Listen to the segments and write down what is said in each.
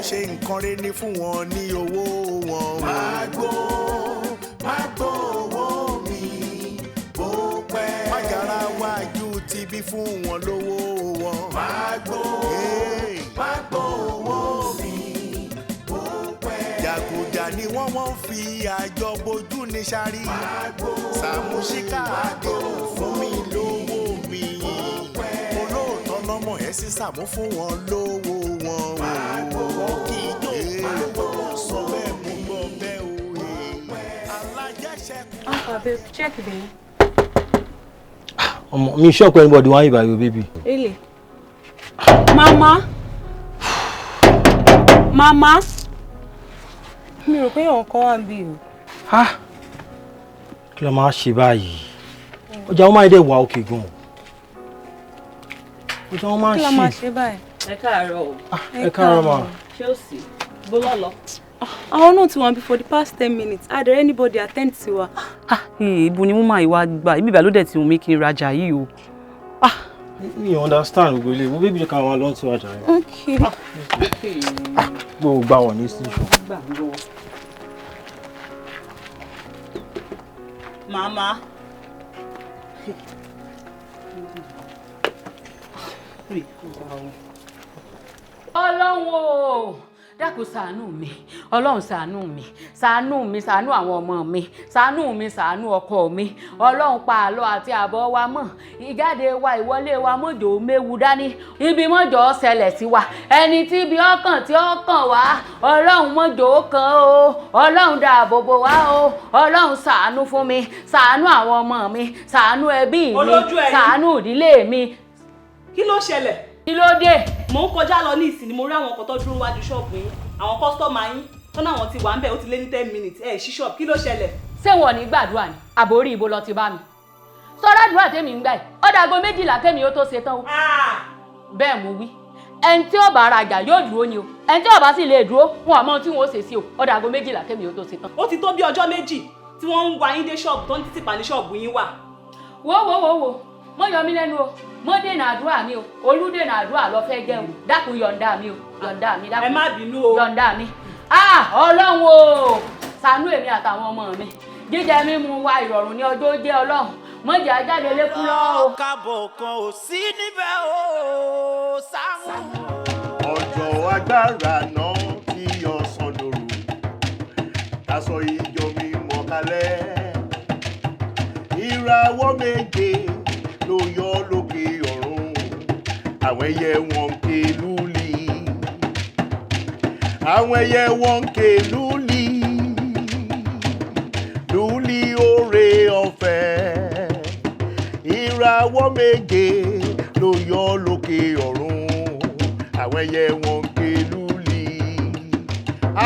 ṣe nǹkan rẹ̀ ní fún wọn ní owó wọn. Má gbó, má gbó owó mi bó pẹ́. Májàra wájú ti bí fún wọn lówó wọn. Má gbó, má gbó owó mi bó pẹ́. Jàgùjà ni wọ́n fi àjọ bojú ní sáré. Sàmúsíkà àdéhùn fún mi lówó mi. Olóòótọ́ lọ́mọ ẹ̀ sí Sàmú fún wọn lówó wọn. Wọ́n kì í jó olówó sọ bẹ́ẹ̀ mo gbọ́ bẹ́ẹ̀ o. Alájẹsẹ̀kù. Uncle, babe, check babe. Ọmọ mi sure pé anybody wan buy you, baby. Really? Mama? Mama? Mi rò pé èèyàn kan wà níbí o. Ha! Kí ló máa ṣe báyìí? Ọjà wọn máa ń dẹ̀ wà òkè gan. Ọjà wọn máa ń Kí la máa ṣe. ṣe báyìí? Ẹ káàárọ̀ o. Ẹ káàárọ̀ mà. Ṣé ó sì bó lọ lọ? Àwọn náà ti wà bí for the past 10 minutes. Are there anybody attend sí wa? Ah, ibo ni wọ́n máa ìwà gbà? Ibi ìbà ló dẹ̀ ti wù mí kí n rajà yìí o. Mi ò understand gbogbo ilé. Mo baby ká máa lọ sí ọjà yẹn. Okay. Gbogbo gbà wọ̀ ní station. Màmá. Ọlọ́run o, dákun ṣàánú mi. Ọlọ́run, ṣàánú mi, ṣàánú mi, ṣàánú àwọn ọmọ mi, ṣàánú mi, ṣàánú ọkọ mi. Ọlọ́run, pa àlọ́ àti àbọ̀ wa mọ́. Ìjáde wa, ìwọlé wa, mọ́jọ́ méwu dání. Ibi mọ́jọ́ ṣẹlẹ̀ sí wa. Ẹni tí ibi ọkàn tí ọkàn wá, Ọlọ́run, mọ́jọ́ kan o. Ọlọ́run, dáàbò bò wá o. Ọlọ́run, ṣàánú fún mi, ṣàánú àwọn ọmọ mi, ṣàánú ẹbí mi, Olójú ẹ̀yìn. ṣàánú ìdílé mi. Kí ló ṣẹlẹ̀? Kí ló dé? Mò ń kọjá lọ ní ìsìn ni mo rí àwọn ọkọ̀ tó dúró wájú ṣọ́ọ̀bù yín, àwọn customer yín tọ́nà àwọn ti wà ń bẹ̀, ó ti lé ní 10 minutes, ẹ̀ ṣí ṣọ́ọ̀bù. Kí ló ṣẹlẹ̀? Ṣé wọn ò ní gbàdúrà ni? Àbórí ibo lọ ti bá mi sọ́dọ̀? Àdúrà tèmi ń gbà yìí, ó dàgbò 12 tèmi ó tó ṣe tán o. Bẹ́ẹ̀ mo wí, ẹni tí ó bá rajà yóò dúró ni o. Ẹni tí ó bá sì lè dúró, wọn àmọ́ tí wọn ó ṣe sí o. Ó dàgbò 12 tèmi ó tó ṣe tán. Ó ti tó bí ọjọ́ 2 tí wọ́n ń wá yín dé ṣọ́ọ̀bù tó ń títì pa ní ṣọ́ọ̀bù yín wà. Wo wo wo wo, mọ yọ mí lẹ́nu o, mọ dènà àdúrà mi o. Olúdènà àdúrà lọ fẹ́ jẹ́ o. Dákun, yọ̀ǹda mi o, yọ̀ǹda mi, dákun. Ẹ má bínú o. Yọ̀ǹda mi. Ah, Ọlọ́run o, ṣàánú èmi àtàwọn ọmọ mi. Jíjẹ mímu wa, ìrọ̀rùn ní ọjọ́ jẹ́. Ọlọ́run, mọ̀jẹ̀ ajáde lékú lọ́wọ́ o. Kábọ̀ kan ò sí níbẹ̀ o, Sàámú. Ọjọ́ agbára náà tí ọ̀sán dòru, aṣọ ìjọ mi mọ̀ kalẹ̀. Ìràwọ̀ méje ló yọ lókè ọ̀run, àwọn ẹyẹ wọn ń ké lúlì, àwọn ẹyẹ wọn ń ké lúlì lúlì oore ọ̀fẹ́. Ìràwọ̀ méje ló yọ lókè ọ̀run, àwọn ẹyẹ wọn ń ké lúlì.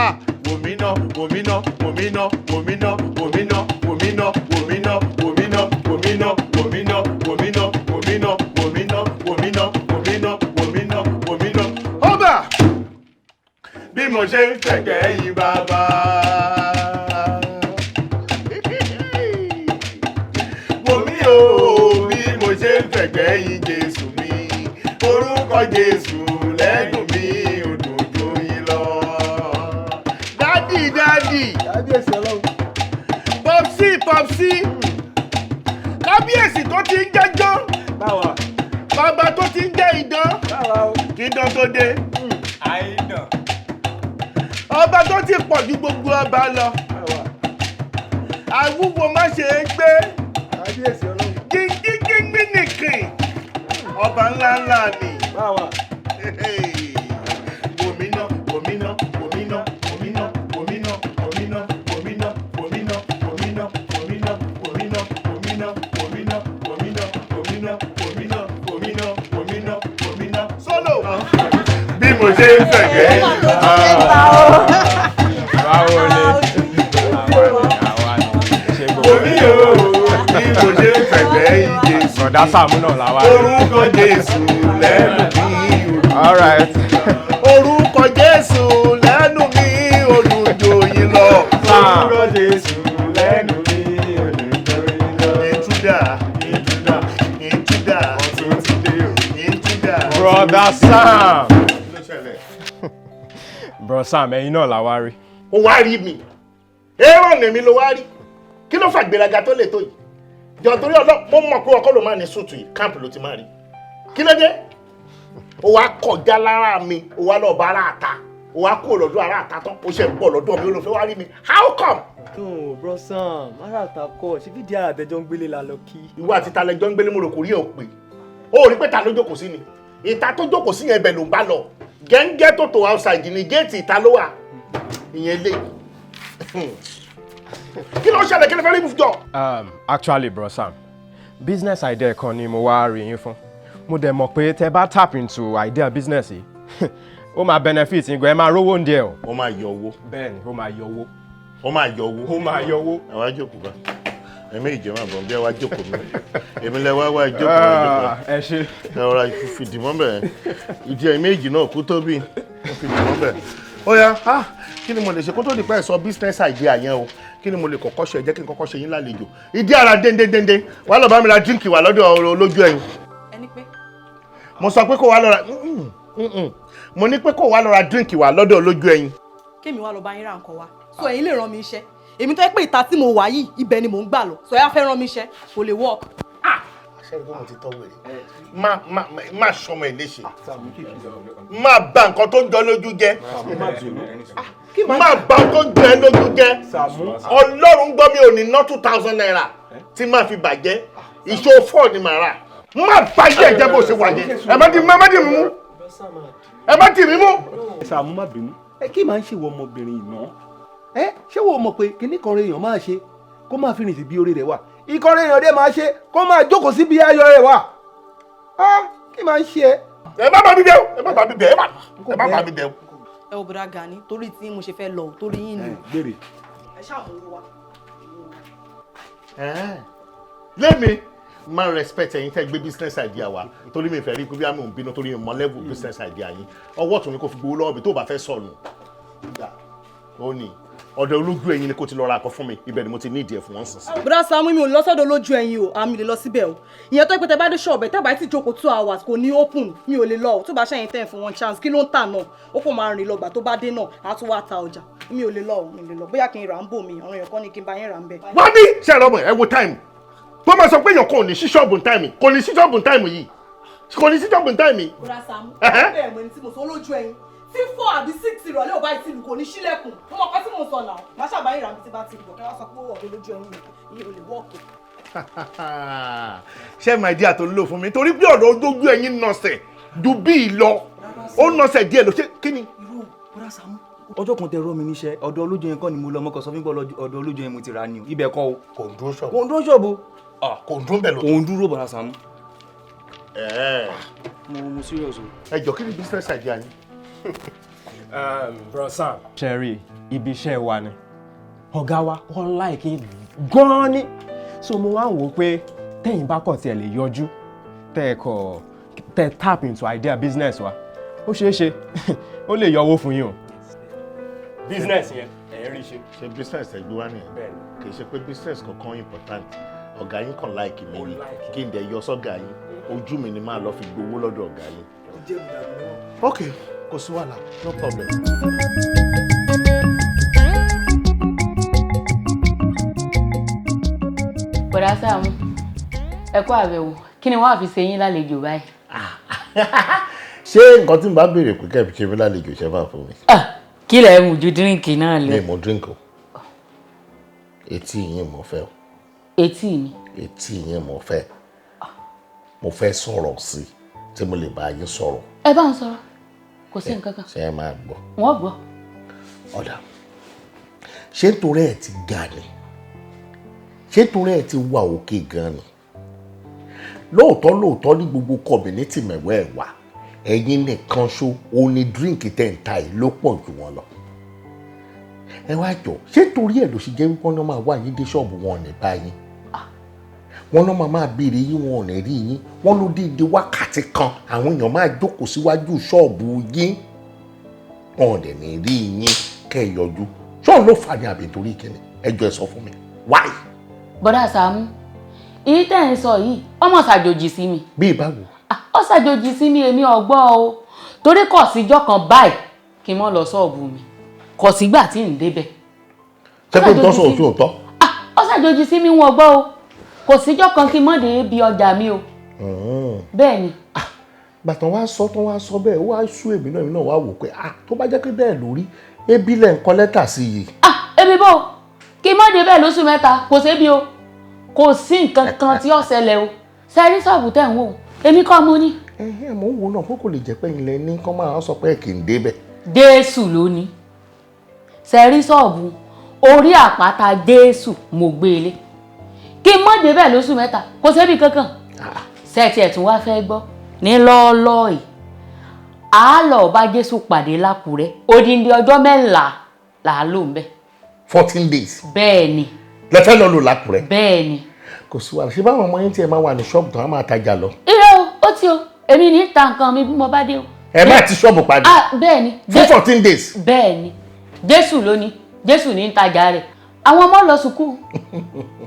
Ah, wò mí ná, wò mí ná, wò mí ná, wò mí ná, wò mí ná, wò mí ná, wò mí ná, wò mí ná, wò mí ná, wò mí ná, wò mí ná, wò mí ná, wò mí ná, wò mí ná, wò mí ná, wò mí ná, wò mí ná. Ọba! Bí mo ṣe ń fẹ̀kẹ́ yìn bàbá. Wò mí o, bí mo ṣe ń fẹ̀kẹ́ yìn Jésù mi. Orúkọ Jésù lẹ́nu mi ò dùn ju yín lọ. Daddy, daddy. Kábíyèsí Ọlọ́run. Popsi, popsi. Kábíyèsí tó ti ń jẹ́jọ́. Báwa. Bàbá tó ti ń jẹ́ idán. Báwa o. Kí idán tó dé. Àìdàn. Ọba tó ti pọ̀ ju gbogbo ọba lọ. Báwa. Àwúwo má ṣe é gbé. Kábíyèsí Ọlọ́run. Gígígígbí nìkìn. Ọba ńlá ńlá ni. Báwa. Wò mí ná, wò mí ná, wò mí ná, wò mí ná, wò mí ná, wò mí ná, wò mí ná, wò mí ná, wò mí ná, wò mí ná, wò mí ná, wò mí ná, wò mí ná, wò mí ná, wò mí ná, wò mí ná, wò mí ná, wò mí ná, wò mí ná. Solo! Bí mo ṣe ń fẹ̀gẹ́. Báwo ni? Wò mí o, bí mo ṣe ń fẹ̀gẹ́ yìn Jésù. Bọ̀dá Sàámú náà làwa. Orúkọ Jésù lẹ́nu mi. All right. Orúkọ Jésù lẹ́nu mi olùjòyìn lọ. Orúkọ Jésù lẹ́nu mi olùjòyìn lọ. Ìtúdà, Ìtúdà. ìtúdà, Ọ̀tún ti dé o. ìtúdà. Brother Sam. Ló ṣẹlẹ̀. Bro Sam, ẹ̀yin náà la wá rí. Ó wá rí mi? Èrò mi ló wá rí. Kí ló fàgbéraga tó lè tó yìí? Jọ, torí ọlọ́, mo mọ̀ pé ọkọ ló máa ní suit yìí, camp ló ti máa rí. Kí ló dé? Ó wá kọjá lára mi, ó wá lọ bá ara àta, ó wá kúrò lọ́dọ̀ ara àta tán, ó ṣe ń bọ̀ lọ́dọ̀ mi, ó lọ fẹ́ wá rí mi. How come? No, Bro Sam, ara àtàkọ ṣe fídíò ara àtẹjọ ń gbélé la lọ kí. Ìwọ àti ta lẹjọ ń gbélé? Mo rò kò rí ẹ ò pé. Ó rí pé ta ló jókòó sí ni? Ìta tó jókòó sí yẹn, ibẹ̀ ló ń bá lọ. Gẹ́ngẹ́ tó tó outside ní géètì, ìta ló wà. Ìyẹn lé. Kí ló ń ṣẹlẹ̀? Kí ló fẹ́ rí mi jọ? Actually, Bro Sam, business idea kan ni mo wá rí yín fún. Mo dẹ̀ mọ̀ pé tẹ́ bá tap into idea business yìí, ó máa benefit yín gan, ẹ máa rówó ń díẹ̀ o. Ó máa yọ owó. Bẹ́ẹ̀ni, ó máa yọ owó. Ó máa yọ owó. Ó máa yọ owó. Ẹ wá jókòó bá. Ẹ̀mí ìjẹ́ máa bọ̀ bí ẹ wá jókòó mi. Èmi lẹ wá wá jókòó, ẹ jókòó. Ah, ẹ ṣe. Ẹ rọra fìdí mọ́ bẹ́ẹ̀. Ìdí ẹ̀ méjì náà kú tó bí. Ó fìdí mọ́ bẹ́ẹ̀. Ó yá, ah, kí ni mo lè ṣe kó tó di pé ẹ sọ business idea yẹn o? Kí ni mo lè kọ́kọ́ ṣe? Jẹ́ kí n kọ́kọ́ ṣe yín lálejò. Ìdí ara déndéndéndé. Wàá lọ bá mi ra drink wà lọ́dọ̀ olójú ẹ̀yìn. Ẹni pé? Mo sọ pé kó wá lọ ra, mo ní pé kó wá lọ ra drink wà lọ́dọ̀ olójú ẹ̀yìn. Kémi wá lọ bá yín ra nǹkan wá? So ẹ̀yin lè rán mi iṣẹ́? Èmi tó yẹ pé ìta tí mo wà yìí, ibẹ̀ ni mò ń gbà lọ, so ẹ á fẹ́ rán mi iṣẹ́, kò lè work. Ṣé ẹni pé mo ti tọ́ wèrè? Má má má sọmọ ẹ̀ léṣe. Má bà nǹkan tó ń jọ lójú jẹ́. Má bà nǹkan tó ń jọ ẹ lójú jẹ́. Ọlọ́run gbọ́, mi ò ní ná ₦2,000 tí má fi bàjẹ́. Ìṣó fọ́ ni màá rà. Má bàjẹ́ jẹ́ bó ṣe wà yẹn. Ẹ má di ẹ má di mi mú. Ẹ má dì mí mú. Sàámú, má bínú. Ẹ kí máa ń ṣèwọ ọmọbìnrin ìná. Ẹ ṣé wo mọ̀ pé kíní kan rẹ̀ èèyàn máa ṣe kó máa fi rìn sí bí orí rẹ̀ wà? Ikọ̀ rẹ̀ èèyàn dẹ̀ máa ṣe kó máa jókòó sí bí ayọ̀ rẹ̀ wà. Á kí máa ń ṣe ẹ? Ẹ má bà mí bẹ̀ o. Ẹ má bà mí bẹ̀. Ẹ má bà mí bẹ̀ o. Ẹ wo, bọ̀dá Gani, torí tí mo ṣe fẹ́ lọ, torí yín ni. Gbèrè. Ẹ ṣáà mú owó wá. Lémi máa respect ẹ̀yin tẹ́ gbé business idea wa, torí mi fẹ́ rí pé bí àmì òun bínú, torí mi mọ level business idea yín. Ọwọ́ tún ni kò fi gbowó lọ́wọ́ mi tó bá fẹ́ sọnù. Gbà, ó ní ọ̀dọ̀ olójú ẹ̀yin ni kò ti lọ ra àkọ́ fún mi. Ibẹ̀ ni mo ti ní ìdí ẹ̀ fún wọn sìn. Bọ̀dá Sàámú, mi ò lọ sọ́dọ̀ lójú ẹ̀yin o. Àmì lè lọ síbẹ̀ o. Ìyẹn tó pé tẹ bá dé ṣọ́ọ̀bù ẹ̀, tẹ́ bá ti jókòó 2 hours, kò ní open. Mi ò lè lọ o. Tó bá ṣẹ̀yìn tẹ̀ fún wọn chance, kí ló ń tà náà? Ó kò máa rìn lọ́gbà, tó bá dé náà, á tún wá ta ọjà. Mi ò lè lọ o, mi ò lè lọ. Bóyá kí n rà ń bò mí, ọ̀run yẹn kọ́ ni kí n bá yín rà ń bẹ̀. Wá bí ṣe ẹ̀rọ ọmọ ẹ wo time tó máa sọ pé èèyàn kan ò ní sí ṣọ́ọ̀bù time, kò ní sí ṣọ́ọ̀bù time yìí, kò ní sí ṣọ́ọ̀bù time yìí. Bọ̀dá Sàámú, bẹ́ẹ̀ mo ní tí mo sọ lójú ẹ̀yin, tí 4 àbí 6 ìrọ̀lẹ́ ò bá ti lù, kò ní sílẹ̀kùn. Mo mọ̀ pé tí mo sọ náà, má ṣàbáyé rà mí tí bá ti bọ̀, kí wọ́n sọ pé ó wọ̀ lójú ẹ̀yin mi, ìyẹn ò lè work. Ṣé my dear tó ń lò fún mi torí pé ọ̀rọ̀ ojú ẹ̀yin nọ̀sẹ̀ ju bíi lọ, ó nọ̀sẹ̀ díẹ̀ ló ṣe kí ni? Irú Bọ̀dá Sàámú, ọjọ́ kan tẹ rọ́ mi níṣẹ́, ọ̀dọ̀ olójú yẹn kọ́ ni mo lọ. Mọ́kàn sọ fún mi pé ọ̀dọ̀ olójú yẹn mo ti rà ni o. Ibẹ̀ kọ́ o. Kò ń dúró ṣọ́ọ̀bù. Kò ń dúró ṣọ́ọ̀bù. Kò ń dúró bẹ̀ lọ. Kò ń dúró, Bọ̀dá Sàámú. Mo serious o. Ẹ jọ, kí ni business idea yín? Bro Sam. Ṣẹ́rí, ibi iṣẹ́ wa ni ọ̀gá wa, wọ́n like gan-an ni. So mo wá ń wò ó pé tẹ́yìn bá kọ̀ tiẹ̀ lè yọjú, tẹ́ ẹ kọ̀ tẹ́ tap into idea business wa, ó ṣeé ṣe ó lè yọ owó fún yín o. Business yẹn, ẹ̀ ń rí ṣe. Ṣe business ẹ gbé wá nìyẹn? Kì í ṣe pé business kankan important. Ọ̀gá yín kàn like mi ni, kí n dẹ̀ yọ sọ́gà yín, ojú mi ni máa lọ fi gbowó lọ́dọ̀ ọ̀gá yín. Ok, kò sí wàhálà, no problem. Bọ̀dá Sàámú, ẹ kú àbẹ̀wò. Kí ni wọ́n á fi ṣe yín lálejò báyìí? Ṣé nǹkan tí n bá béèrè pé kẹ́ẹ̀ fi ṣe mí lálejò, ṣe máa fún mi? Kí lẹ̀ ń ju drink náà lọ? Mi mo drink o. Etí yín mo fẹ́ o. Etí mi? Etí yín mo fẹ́. Mo fẹ́ sọ̀rọ̀ sí i, tí mo lè bá yín sọ̀rọ̀? Ẹ bá ń sọ̀rọ̀, kò sí nǹkan kan. Ṣé ẹ máa gbọ́? Wọ́n gbọ́. Ọ̀dà, ṣé nítorí ẹ̀ ti ga ni? Ṣé nítorí ẹ̀ ti wà òkè gan ni? Lóòótọ́ lóòótọ́, ní gbogbo community mẹ̀wẹ́ ẹ̀ wà, ẹ̀yin nìkan ṣo ó ní drink tẹ̀ ń ta yìí ló pọ̀ jù wọ́n lọ. Ẹ wá jọ, ṣé torí ẹ̀ ló ṣe jẹ́ wípé wọ́n máa wá yín dé ṣọ́ọ̀bù, wọn ò ní bá yín? Wọ́n náà máa béèrè yín, wọn ò ní rí yín. Wọ́n ló dídí wákàtí kan, àwọn èèyàn máa jókòó síwájú ṣọ́ọ̀bù yín, wọn ò dẹ̀ ní rí yín kẹ́ ẹ yọjú. Ṣọ́ọ̀ ló fà ní àbí torí kíni? Ẹ jọ, ẹ sọ fún mi, why? Bọ́dà Sàámú, èyí tẹ́ ń sọ yìí, ọmọ ṣàjòjì sí mi. Bí ìbáwo? Ó ṣàjòjì sí mi. Èmi ọgbọ́ o, torí kò síjọ́ kan báyìí Kí n mọ́ lọ ṣọ́ọ̀bù mi, kò sígbà tí ń débẹ̀. Ṣé pé nǹkan sọ̀rọ̀ sí òótọ́? Ó ṣàjòjì sí mi, wọn gbọ́ o. Kò síjọ́ kan kí n mọ́ dé ibi ọjà mi o. Bẹ́ẹ̀ ni. Gbàtàn wá sọ tán, wá sọ bẹ́ẹ̀, ó wá sú èmi náà wá wò pé, ah, tó bá jẹ́ pé bẹ́ẹ̀ lórí, ebi lẹ̀ ń kọ lẹ́tà sí yìí. Ah, ebi bò? Kí n mọ́ débẹ̀ lóṣù 3, kò sébi o. Kò sí nǹkan kan tí ó ṣẹlẹ̀ o. Sẹ́rí ṣọ́ọ̀bù tẹ̀ ń wò, èmi kọ́ mo ní. Ẹ̀hẹ́n, mò ń wo náà kó kò lè jẹ́ pé ilẹ̀ ní kán máa sọ pé kì í débẹ̀. Jésù ló ní. Sẹ́rí ṣọ́ọ̀bù, orí àpáta Jésù mo gbé e lé. Kí n mọ́ débẹ̀ lóṣù 3, kò sébi kankan. Sẹ́ẹ̀tì ẹ̀ tún wá fẹ́ gbọ́ ní lọ́ọ́lọ́ yìí, a lọ bá Jésù pàdé lákùrẹ́, odindi ọjọ́ 14 là á lò ń bẹ̀. 14 days? Bẹ́ẹ̀ ni. Lẹ fẹ́ lọ lò lákùrẹ́? Bẹ́ẹ̀ ni. Kò sí wàhálà. Ṣé báwọn ọmọ yín tiẹ̀ máa wà ní ṣọ́ọ̀bù tó wọ́n máa tajà lọ? Irọ́ o, ó ti o, èmi ní ta nǹkan mi bí mo bá dé o. Ẹ má ti ṣọ́ọ̀bù padà? Ah, bẹ́ẹ̀ ni. Fún 14 days? Bẹ́ẹ̀ ni, Jésù ló ní, Jésù ní ń tajà rẹ̀. Àwọn ọmọ lọ sùkúù,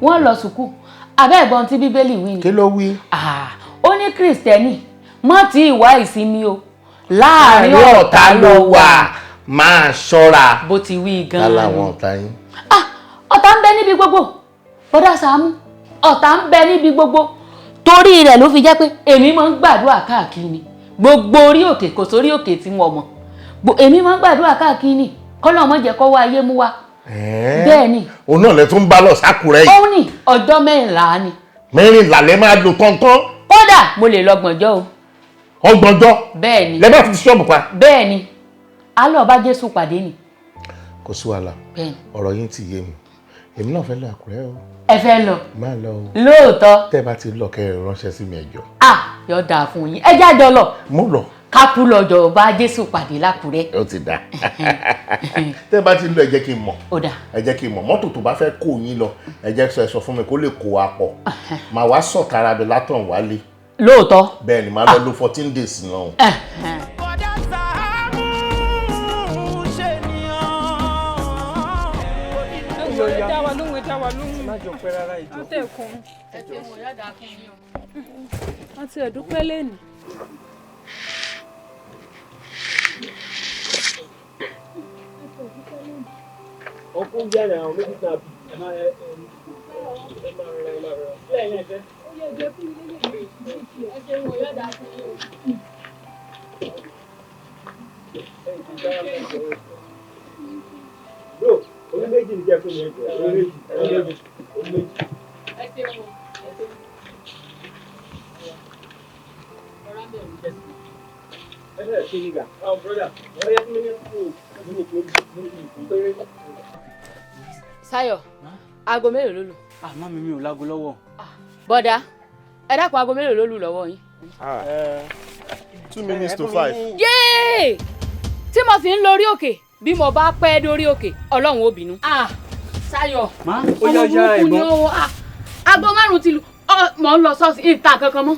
wọ́n lọ sùkúù. Àbẹ́ ẹ̀gbọ́n tí Bíbélì wí ni? Kí ló wí? Ah, ó ní Kristẹni mọ́ tí ìwà ìsinmi o, láàrin ọ̀tá ló wà, máa ṣọ́ra. Bó ti wí gan-an. Láwọn ọ̀tá yín? Ọ̀tá ń bẹ níbi gbogbo, bọ́dà Sàámú. Ọ̀tá ń bẹ níbi gbogbo. Torí rẹ̀ ló fi jẹ́ pé èmi máa ń gbàdúrà káàkiri ni. Gbogbo orí òkè, kò sórí òkè tí wọ́n mọ̀. Èmi máa ń gbàdúrà káàkiri ni, kọ́lọ́ mọ̀ jẹ́ kó wá ayé mú wa. Bẹ́ẹ̀ ni. Òun náà lẹ tún bá lọ sákùrẹ́ yìí? Ó ní ọjọ́ 14 ni. 14 lẹ máa lò tọ́ntọ́n? Kódà mo lè lọ́gbọ̀njọ́ o. Ọgbọ̀njọ́? Bẹ́ẹ̀ ni. Lẹ bá fi ṣọ́ọ̀bù pa? Bẹ́ẹ̀ ni, a lọ bá Jésù pàdé ni. Kò sí wàhálà. Bẹ́ẹ̀ ni. Ọ̀rọ̀ yín ti yé mi. Èmi náà fẹ́ lọ Àkúrẹ́ o. Ẹ fẹ́ lọ? Má lọ o. Lóòótọ́? Tẹ́ bá ti lọ, kẹ́ ẹ ránṣẹ́ sí mi, ẹjọ́. Ah, yóò dáa fún yín. Ẹ jájọ lọ. Mo lọ. Kápú lọ́jọ́ bá Jésù pàdé lákùrẹ́. Ó ti dá. Tẹ́ bá ti lọ, ẹ jẹ́ kí n mọ̀. Ó dà. Ẹ jẹ́ kí n mọ̀. Mọ́tò tó bá fẹ́ kó yín lọ, ẹ jẹ́ sọ, ẹ sọ fún mi kó lè kó wa pọ̀. Màá wá sọ̀tara mi látàn wálé. Lóòótọ́? Bẹ́ẹ̀ ni, màá lọ lo 14 days náà. Bọ̀dá Sàámú ṣe ni ọ́. Ẹ dá wa lóhùn, ẹ dá wa lóhùn. Má jọ pẹ́ rárá, ìjọ. Àtẹ̀kùn. Ẹ ṣeun, yóò dáa fún yín o. Wọ́n ti ẹ̀dúpẹ́ lẹ́nu. Ọkùn jẹ́rẹ̀ àwọn méjì tàbí ẹ máa ẹ ẹ máa rọra, ẹ máa rọra. Sílẹ̀ yẹn fẹ́. Ẹ ṣeun, yóò dáa fún yín o. Bro, orí méjì ní jẹ́ fún mi, ẹjọ́. Orí méjì, orí méjì, orí méjì. Ẹ ṣeun o, ẹ ṣeun. Ẹ ṣe ṣe nígbà. Oh brother, wọ́n yẹ fún mi ní fún mi ní méjì péré. Sáyọ̀, aago mélòó ló lù? Àmọ́ mi ò lágo lọ́wọ́. Bọ́dà, ẹ dákun, aago mélòó ló lù lọ́wọ́ yín? 4:58. Yéè! Tí mo sì ń lórí òkè, bí mo bá pẹ́ dórí òkè, Ọlọ́run ó bínú. Ah, Sáyọ̀, Má. ọmọ burúkú ni ó. Ah, aago 5 ti lù. Ọ mọ̀ ń lọ ṣọ́ọ̀ṣì, ìta kankan mọ́,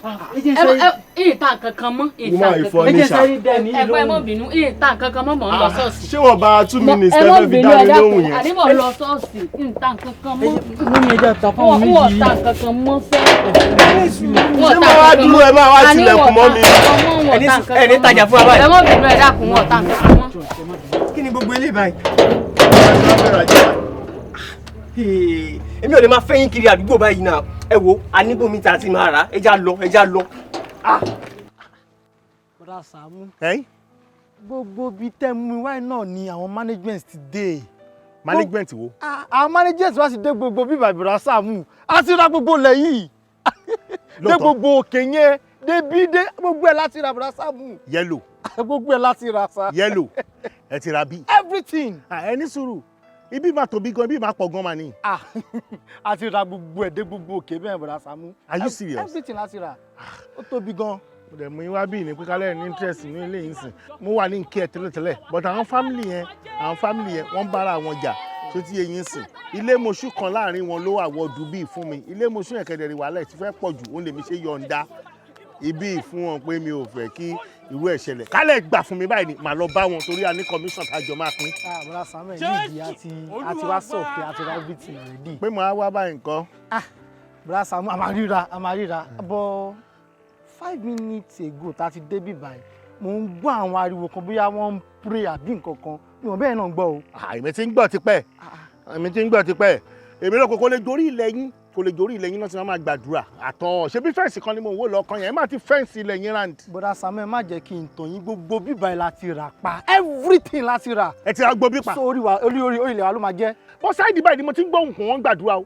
ìta kankan mọ́, ìta Woman, kankan ìfọ ní ṣá. ẹ pẹ́, mọ́ bínú, ìta kankan mọ́, mọ̀ ń lọ ṣọ́ọ̀ṣì. Ṣé wọ́n bá 2 minutes Ẹ mọ́ tẹ́lẹ̀ fi bínú, dá ẹ mi dákun, lóhùn yẹn? Àní mọ̀ ń lọ ṣọ́ọ̀ṣì, ìta kankan mọ́. Mú mi, ẹja ta fáwọn Wọ́n méjì. ta kankan mọ́ fẹ́. Ṣé máa wá dúró, ẹ máa wá tilẹ̀kùn mọ́ mi? Ẹni Ẹni tajà fún wa báyìí. Ẹ mọ́ bínú, ẹ dákun, wọ́n ta kankan mọ́. Kí ni gbogbo eléyìí báyìí? Èmi ò lè máa fẹ́yìn kiri àdúgbò báyìí náà. Ẹ wo, aníbòmí ta ti máa rà. Ẹ já lọ, ẹ já lọ. Bọ́dà Sàámú, Ẹ́n? Gbogbo bíi tẹ́ mú mi wáyé náà ni àwọn management ti dé. Management wo? Ah, àwọn management wá sí dé gbogbo bíbà. Bọ́dà Sàámú, a ti ra gbogbo ilẹ̀ yìí dé Lóòótọ́? gbogbo òkè yẹn, débi dé gbogbo ẹ̀ láti ra, bọ́dà Sàámú. Yellow. Gbogbo ẹ̀ láti ra sa. Yellow, ẹ ti ra bí? Everything. Ẹ ní sùúrù, ibi máa tóbi gan, ibi máa pọ̀ gan mà ní. Ah, a ti ra gbogbo ẹ̀ dé gbogbo òkè bẹ́ẹ̀, bọ́dà Sàámú. Are you serious? Everything láti rà, ó tóbi gan. Mo dẹ̀ mú yín wá bí ní pé kálẹ̀ ní interest ní ilé yìí sìn. Mo wà ní nkí ẹ tẹ́lẹ̀tẹ́lẹ̀, but àwọn family yẹn wọ́n bára wọn jà tó ti yé yín sìn. Ilé mọṣú kan láàrin wọn ló wà wọ́ọ̀dù bíi fún mi. Ilé mọṣú yẹn kẹ̀dẹ̀rì, wàhálà ẹ̀ ti fẹ́ pọ̀ jù. Ó lè mi ṣe yọ̀ǹda ibi fún wọn pé mi ò fẹ́ kí irú ẹ̀ ṣẹlẹ̀. Kálẹ̀ gbà fún mi báyìí ni màá lọ bá wọn, torí a ní commission tájọ máa pín. Ah, bọ́dà Sàámú, ẹ̀ ní ìdí àti wá sọ̀kẹ́ àti ra everything already. Pé mo á wá báyìí nǹkan. Ah, bọ́dà Sàámú, a máa ríra, a máa ríra. But 5 minutes ago tá a ti débí báyìí, Mo ń gbọ́ àwọn ariwo kan, bóyá wọ́n ń pray àbí nǹkan kan. Mi ò bẹ́ẹ̀ náà ń gbọ́ o. Èmi ti ń gbọ́ tipẹ́, èmi ti ń gbọ́ tipẹ́. Èmi náà kò lè gorí ilẹ̀ yín, kò lè gorí ilẹ̀ yín náà tí wọ́n máa gbàdúrà àtọ̀. Ṣé bí fence kan ni mo ń wò lọ́kàn yẹn? Ẹ má ti fence ilẹ̀ yín round. Bọ́dà Samuel, má jẹ́ kí n tàn yín, gbogbo bíbá ẹ̀ láti rà pa, everything láti rà. Ẹ ti ra gbogbo bí pa. So orí wa, orí orí orí ilẹ̀ wa ló máa jẹ́. Bọ́ side báyìí ni mo ti ń gbóhùn kún wọn gbàdúrà o.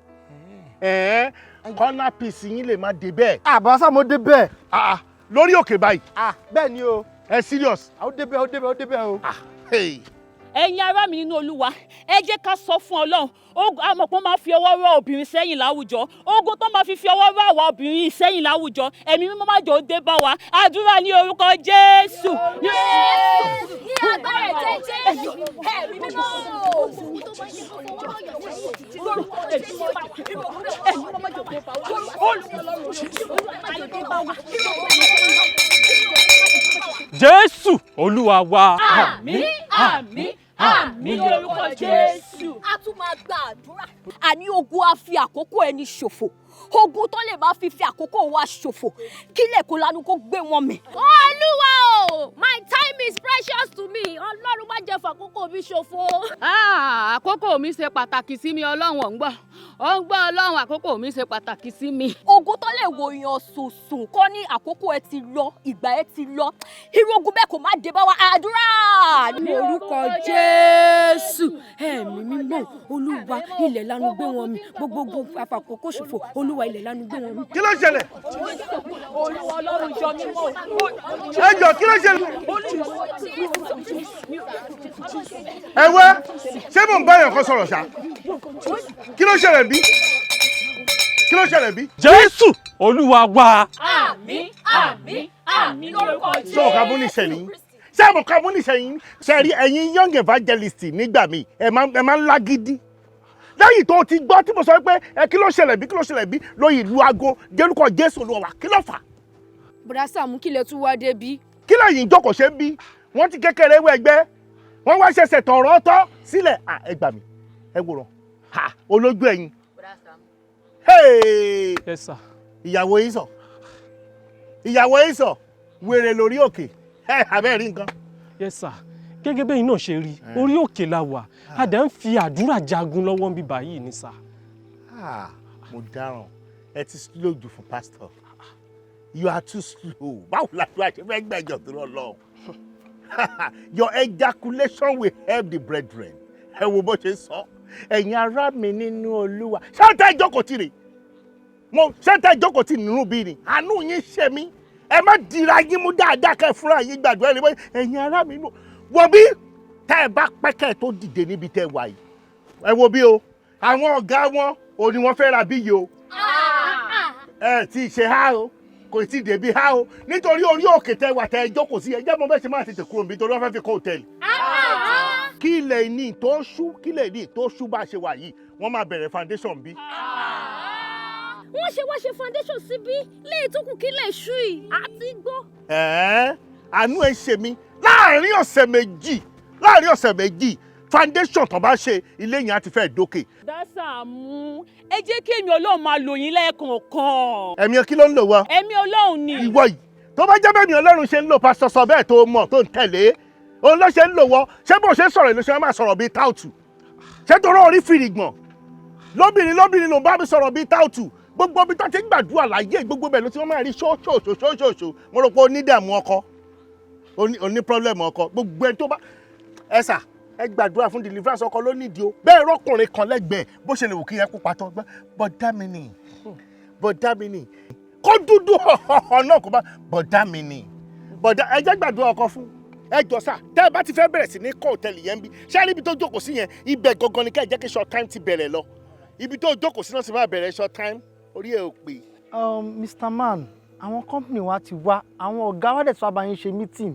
Ẹ̀ẹ́n, corner piece yín lè má dé bẹ́ẹ̀. Àbá Sàámú, dé bẹ́ẹ̀. Lórí òkè báyìí. Bẹ́ẹ̀ ni o. Ẹ serious. Ó dé bẹ́ẹ̀, ó dé bẹ́ẹ̀, ó dé bẹ́ẹ̀ o. Ẹ̀yin ará mi nínú Olúwa, ẹ jẹ́ ká sọ fún Ọlọ́run. Ogun àmọ̀pọ̀ máa fi ọwọ́ rọ́ obìnrin sẹ́yìn láwùjọ, ogun tó máa fi ọwọ́ rọ́ àwa obìnrin sẹ́yìn láwùjọ, Ẹ̀mí Mímọ́ má jò ó dé bá wa. Àdúrà ní orúkọ Jésù. Ní agbára ẹ̀jẹ̀ Jésù, Ẹ̀mí Mímọ́, ogun tó máa ń ṣe fún ọwọ́ yọ̀ sẹ́yìn lórúkọ Jésù, Ẹ̀mí Mímọ́ má jò ó dé bá wa. Olúwa, má jò ó dé bá wa. Jésù Olúwa wa. Àmín, àmín, àmín lórúkọ Jésù. A tún máa gba àdúrà. Àní ogun á fi àkókò ẹni ṣòfò, ogun tó lè máa fi àkókò wa ṣòfò, kílẹ̀ kó lanu kó gbé wọn mì. Olúwa o, my time is precious to me. Ọlọ́run, má jẹ́ fàkókò mi ṣòfò. Ah, àkókò mi ṣe pàtàkì sí mi. Ọlọ́run, ò ń gbọ́, ò ń gbọ́. Ọlọ́run, àkókò mi ṣe pàtàkì sí mi. Ogun tó lè wo èèyàn sùnsùn kọ́ ní àkókò ẹ ti lọ, ìgbà ẹ ti lọ, irú ogun bẹ́ẹ̀ kò má dé bá wa. Àdúrà. Ní orúkọ Jésù, Ẹ̀mí Mímọ́, Olúwa, ilẹ̀ lanu gbé wọn mì. Gbogbo ogun afàkókò ṣòfò, Olúwa, ilẹ̀ lanu gbé wọn mì. Kí ló ṣẹlẹ̀? Olúwa Ọlọ́run, jọ mímọ́. Ẹ jọ, kí ló ṣẹlẹ̀? Ẹ wá, ṣé mò ń bá èèyàn kan sọ̀rọ̀ ṣá? Kí ló ṣẹlẹ̀ bí? Kí ló ṣẹlẹ̀ bí? Jésù Olúwa wa. Àmín, àmín, àmín lórúkọ Jésù. Sọ ọ̀ka mú ní ìṣẹ̀lẹ̀ yín, ṣé àmọ̀ ká mú ní ìṣẹ̀lẹ̀ yín? Ṣe rí ẹ̀yin young evangelist, nígbà míì ẹ máa ń lágídí. Lẹ́yìn tó ti gbọ́ tí mo sọ pé ẹ kí ló ṣẹlẹ̀ bí, kí ló ṣẹlẹ̀ bí, lóyún ìlú aago jẹ́lúkọ Jésù Olúwa wa, kí ló fà á? Bùrọ̀dá Sàámú, kí lẹ tún wá débi? Kí lẹ́yìn ìjókòó ṣe ń bí? Wọ́n ti kékeré wọ ẹgbẹ́ wọ́n wá ṣẹ̀ṣẹ̀ tọ̀rọ̀ tọ́ sílẹ̀. À, ẹ gbà mí, ẹ wòrán ha olójú ẹ̀yin. Hey! Yes, sir. Ìyàwó yín sọ, ìyàwó yín sọ wèrè lórí òkè ẹ, abẹ́ rí nǹkan. Yes, sir. Gẹ́gẹ́ bẹ́yìn náà ṣe rí, orí òkè la wà, a dẹ̀ ń fi àdúrà jagun lọ́wọ́ ń bí báyìí ní sir. Ah, mo dáràn. Ẹ ti slow jù fún pastor, you are too slow. Báwo la tó àṣẹ fẹ́ gbẹ̀jọ̀ tó lọ lọ? Your ejaculation will help the brethren. Ẹ wo bó ṣe sọ, ẹ̀yin ará mi nínú Olúwa. Ṣé tẹ́ ìjókòó tì rè mo? Ṣé tẹ́ ìjókòó tì nínú bí ni? Àánú yín ṣe mí. Ẹ má dira yín mú dáadáa kẹ́ ẹ fúnra yín gbàdúrà. Ẹ lè wọ́n ẹ̀yin ará mi nínú wọ bí tẹ́ ẹ bá pẹ́ kẹ́ ẹ tó dìde níbi tẹ́ ẹ wà yìí. Ẹ wo bí o, àwọn ọ̀gá wọn ò ní wọ́n fẹ́ ra bí yìí o. Ẹ tí ì ṣe há o, kò tí ì débi há o, nítorí orí òkè tẹ́ wà, tẹ́ ẹ jókòó sí, ẹ jẹ́ mọ bẹ́ẹ̀ ṣe máa tètè kúrò níbi, torí wọ́n fẹ́ fi kọ́ hòtẹ́ẹ̀lì. Kí ilẹ̀ ní tó ṣú, kí ilẹ̀ ní tó ṣú, bá a ṣe wà yìí, wọ́n máa bẹ̀rẹ̀ foundation bí. Wọ́n ṣe wá ṣe foundation síbí léyìí tó kù kí lè ṣú yìí àti gbọ́. Ẹ̀ẹ́, àánú ẹ ṣe mí. Láàárín ọ̀sẹ̀ 2, láàárín ọ̀sẹ̀ 2, foundation tó bá ṣe, ilé yẹn á ti fẹ́ dókè. Sàámú, ẹ jẹ́ kí èmi Ọlọ́run máa lò yín lẹ́ẹ̀kọ̀ọ̀kan. Ẹ̀mí kí ló ń lò wá? Ẹ̀mí Ọlọ́run ni. Ìwọ yìí, tó bá jẹ́ bẹ́ẹ̀ mi Ọlọ́run ṣe ń lò pásítọ̀ sọ bẹ́ẹ̀ tó mọ̀ tó ń tẹ̀lé òun ló ṣe ń lò wọ́. Ṣé bó ṣe ń sọ̀rọ̀ ìlú ṣe máa sọ̀rọ̀ bíi táùtù? Ṣé torí orí fìrìgbọ̀n lóbìnrin lóbìnrin ló ń bá mi sọ̀rọ̀ bíi táùtù? Gbogbo ibi tó ti ń gbàdúrà láyé, gbogbo bẹ́ẹ̀ ló ti wọ́n máa rí ṣóṣòṣòṣòṣò. Mo rò pé o ní dààmú ọkọ, o ní problem ọkọ. Gbogbo ẹni tó bá ẹ sà, ẹ gbàdúrà fún deliverance ọkọ ló nídìí o. Bẹ́ẹ̀ rọ́kùnrin kan lẹ́gbẹ̀ẹ́, bó ṣe lè wò kí ẹ kó patọ́, bọ́dá mi nì, bọ́dá mi nì, kó dúdú ọ̀họ̀ náà kó bá bọ́dá mi nì, bọ́dá. Ẹ jẹ́ gbàdúrà ọkọ fún. Ẹ jọ sà, tẹ́ ẹ bá ti fẹ́ bẹ̀rẹ̀ sí ní kọ́ hòtẹ́ẹ̀lì yẹn bí, ṣé rí ibi tó jókòó sí yẹn? Ibẹ̀ gangan ni ká ẹ jẹ́ kí short time ti bẹ̀rẹ̀ lọ. Ibi tó jókòó sí náà sì máa bẹ̀rẹ̀ short time. Orí ẹ̀ ò pè. Mr. Man, àwọn company wa ti wá, àwọn ọ̀gá wa dẹ̀ tún wá bá yín ṣe meeting.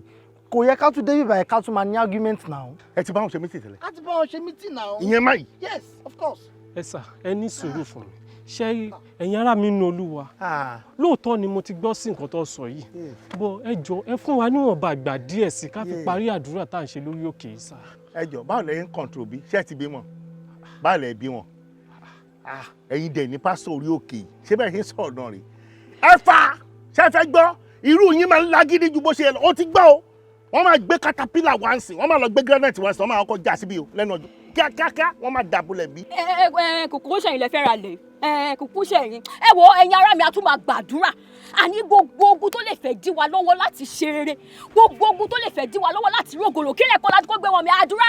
Kò yẹ ká tún débi báyìí ká tún máa ní argument now. Ẹ ti bá wọn ṣe meeting tẹ́lẹ̀? A ti bá wọn ṣe meeting now. Ìyẹn má yìí. Yes, of course. Ẹ sà, ẹ ní sùúrù fún mi. Ṣé ẹ̀yin ará mi nínú Olúwa, lóòótọ́ ni mo ti gbọ́ sí nǹkan tó sọ yìí bọ́. Ẹ jọ, ẹ fún wa níwọ̀nba àgbà díẹ̀ sí ká fi parí àdúrà tá à ń ṣe lórí òkè yìí sà. Ẹ jọ, báwo lẹ ń control bí? Ṣé ẹ ti bí wọn? Báwo lẹ bí wọn? Ẹ̀yin dẹ̀ ní pásítọ̀ orí òkè yìí, ṣé bẹ́ẹ̀ ṣe ń sọ̀rọ̀ náà rè? Ẹ fà, ṣé ẹ fẹ́ gbọ́? Irú yín máa ń lágídí ju bó ṣe yẹ lọ. Ó ti gbọ́ o. Wọ́n máa gbé caterpillar wá ń sìn, wọ́n máa lọ gbé granite wá ń sìn, wọ́n máa kọ́kọ́ já síbí o lẹ́nu ọjọ́ kíákíákíá, wọ́n máa dàbúlẹ̀ bí. Ẹ ẹ ẹ, kòkó sẹ́yìn lẹ fẹ́ ra lẹ̀. Ẹ kòkó sẹ́yìn. Ẹ wo, ẹ̀yin ará mi, a tún máa gbàdúrà. Àní gbogbo ogun tó lè fẹ́ dí wa lọ́wọ́ láti ṣe rere, gbogbo ogun tó lè fẹ́ dí wa lọ́wọ́ láti rógòlò, kílẹ̀ kọ́ láti kó gbé wọn mi, àdúrà.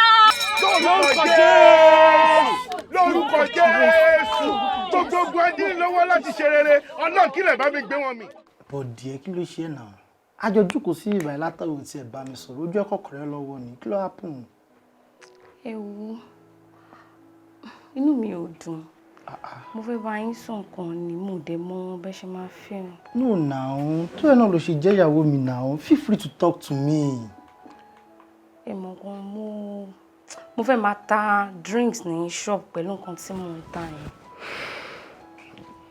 Lórúkọ Jésù, lórúkọ Jésù, gbogbo ogun adínlọ́wọ́ láti ṣe rere, Ọlọ́run, kílẹ̀ bá mi gbé wọn mì. Bọ̀dì ẹ, kí ló ṣe é náà? Àjọ jókòó sí ìbàyí látàwọn tí ẹ bá mi sọ̀rọ̀, ojú ẹ̀kọ́ kọ̀rẹ́ lọ́wọ́ ni. Kí ló happen? Ẹ wo, inú mi ò dùn. Mo fẹ́ bá yín sọ nǹkan ni, mo dẹ̀ mọ bẹ́ ṣe máa feel. No now, tó ẹ náà ló ṣe jẹ́ ìyàwó mi now, feel free to talk to me. Ẹ mọ̀ gan, mo fẹ́ máa ta drinks ní shop pẹ̀lú nǹkan tí mò ń tà yẹn.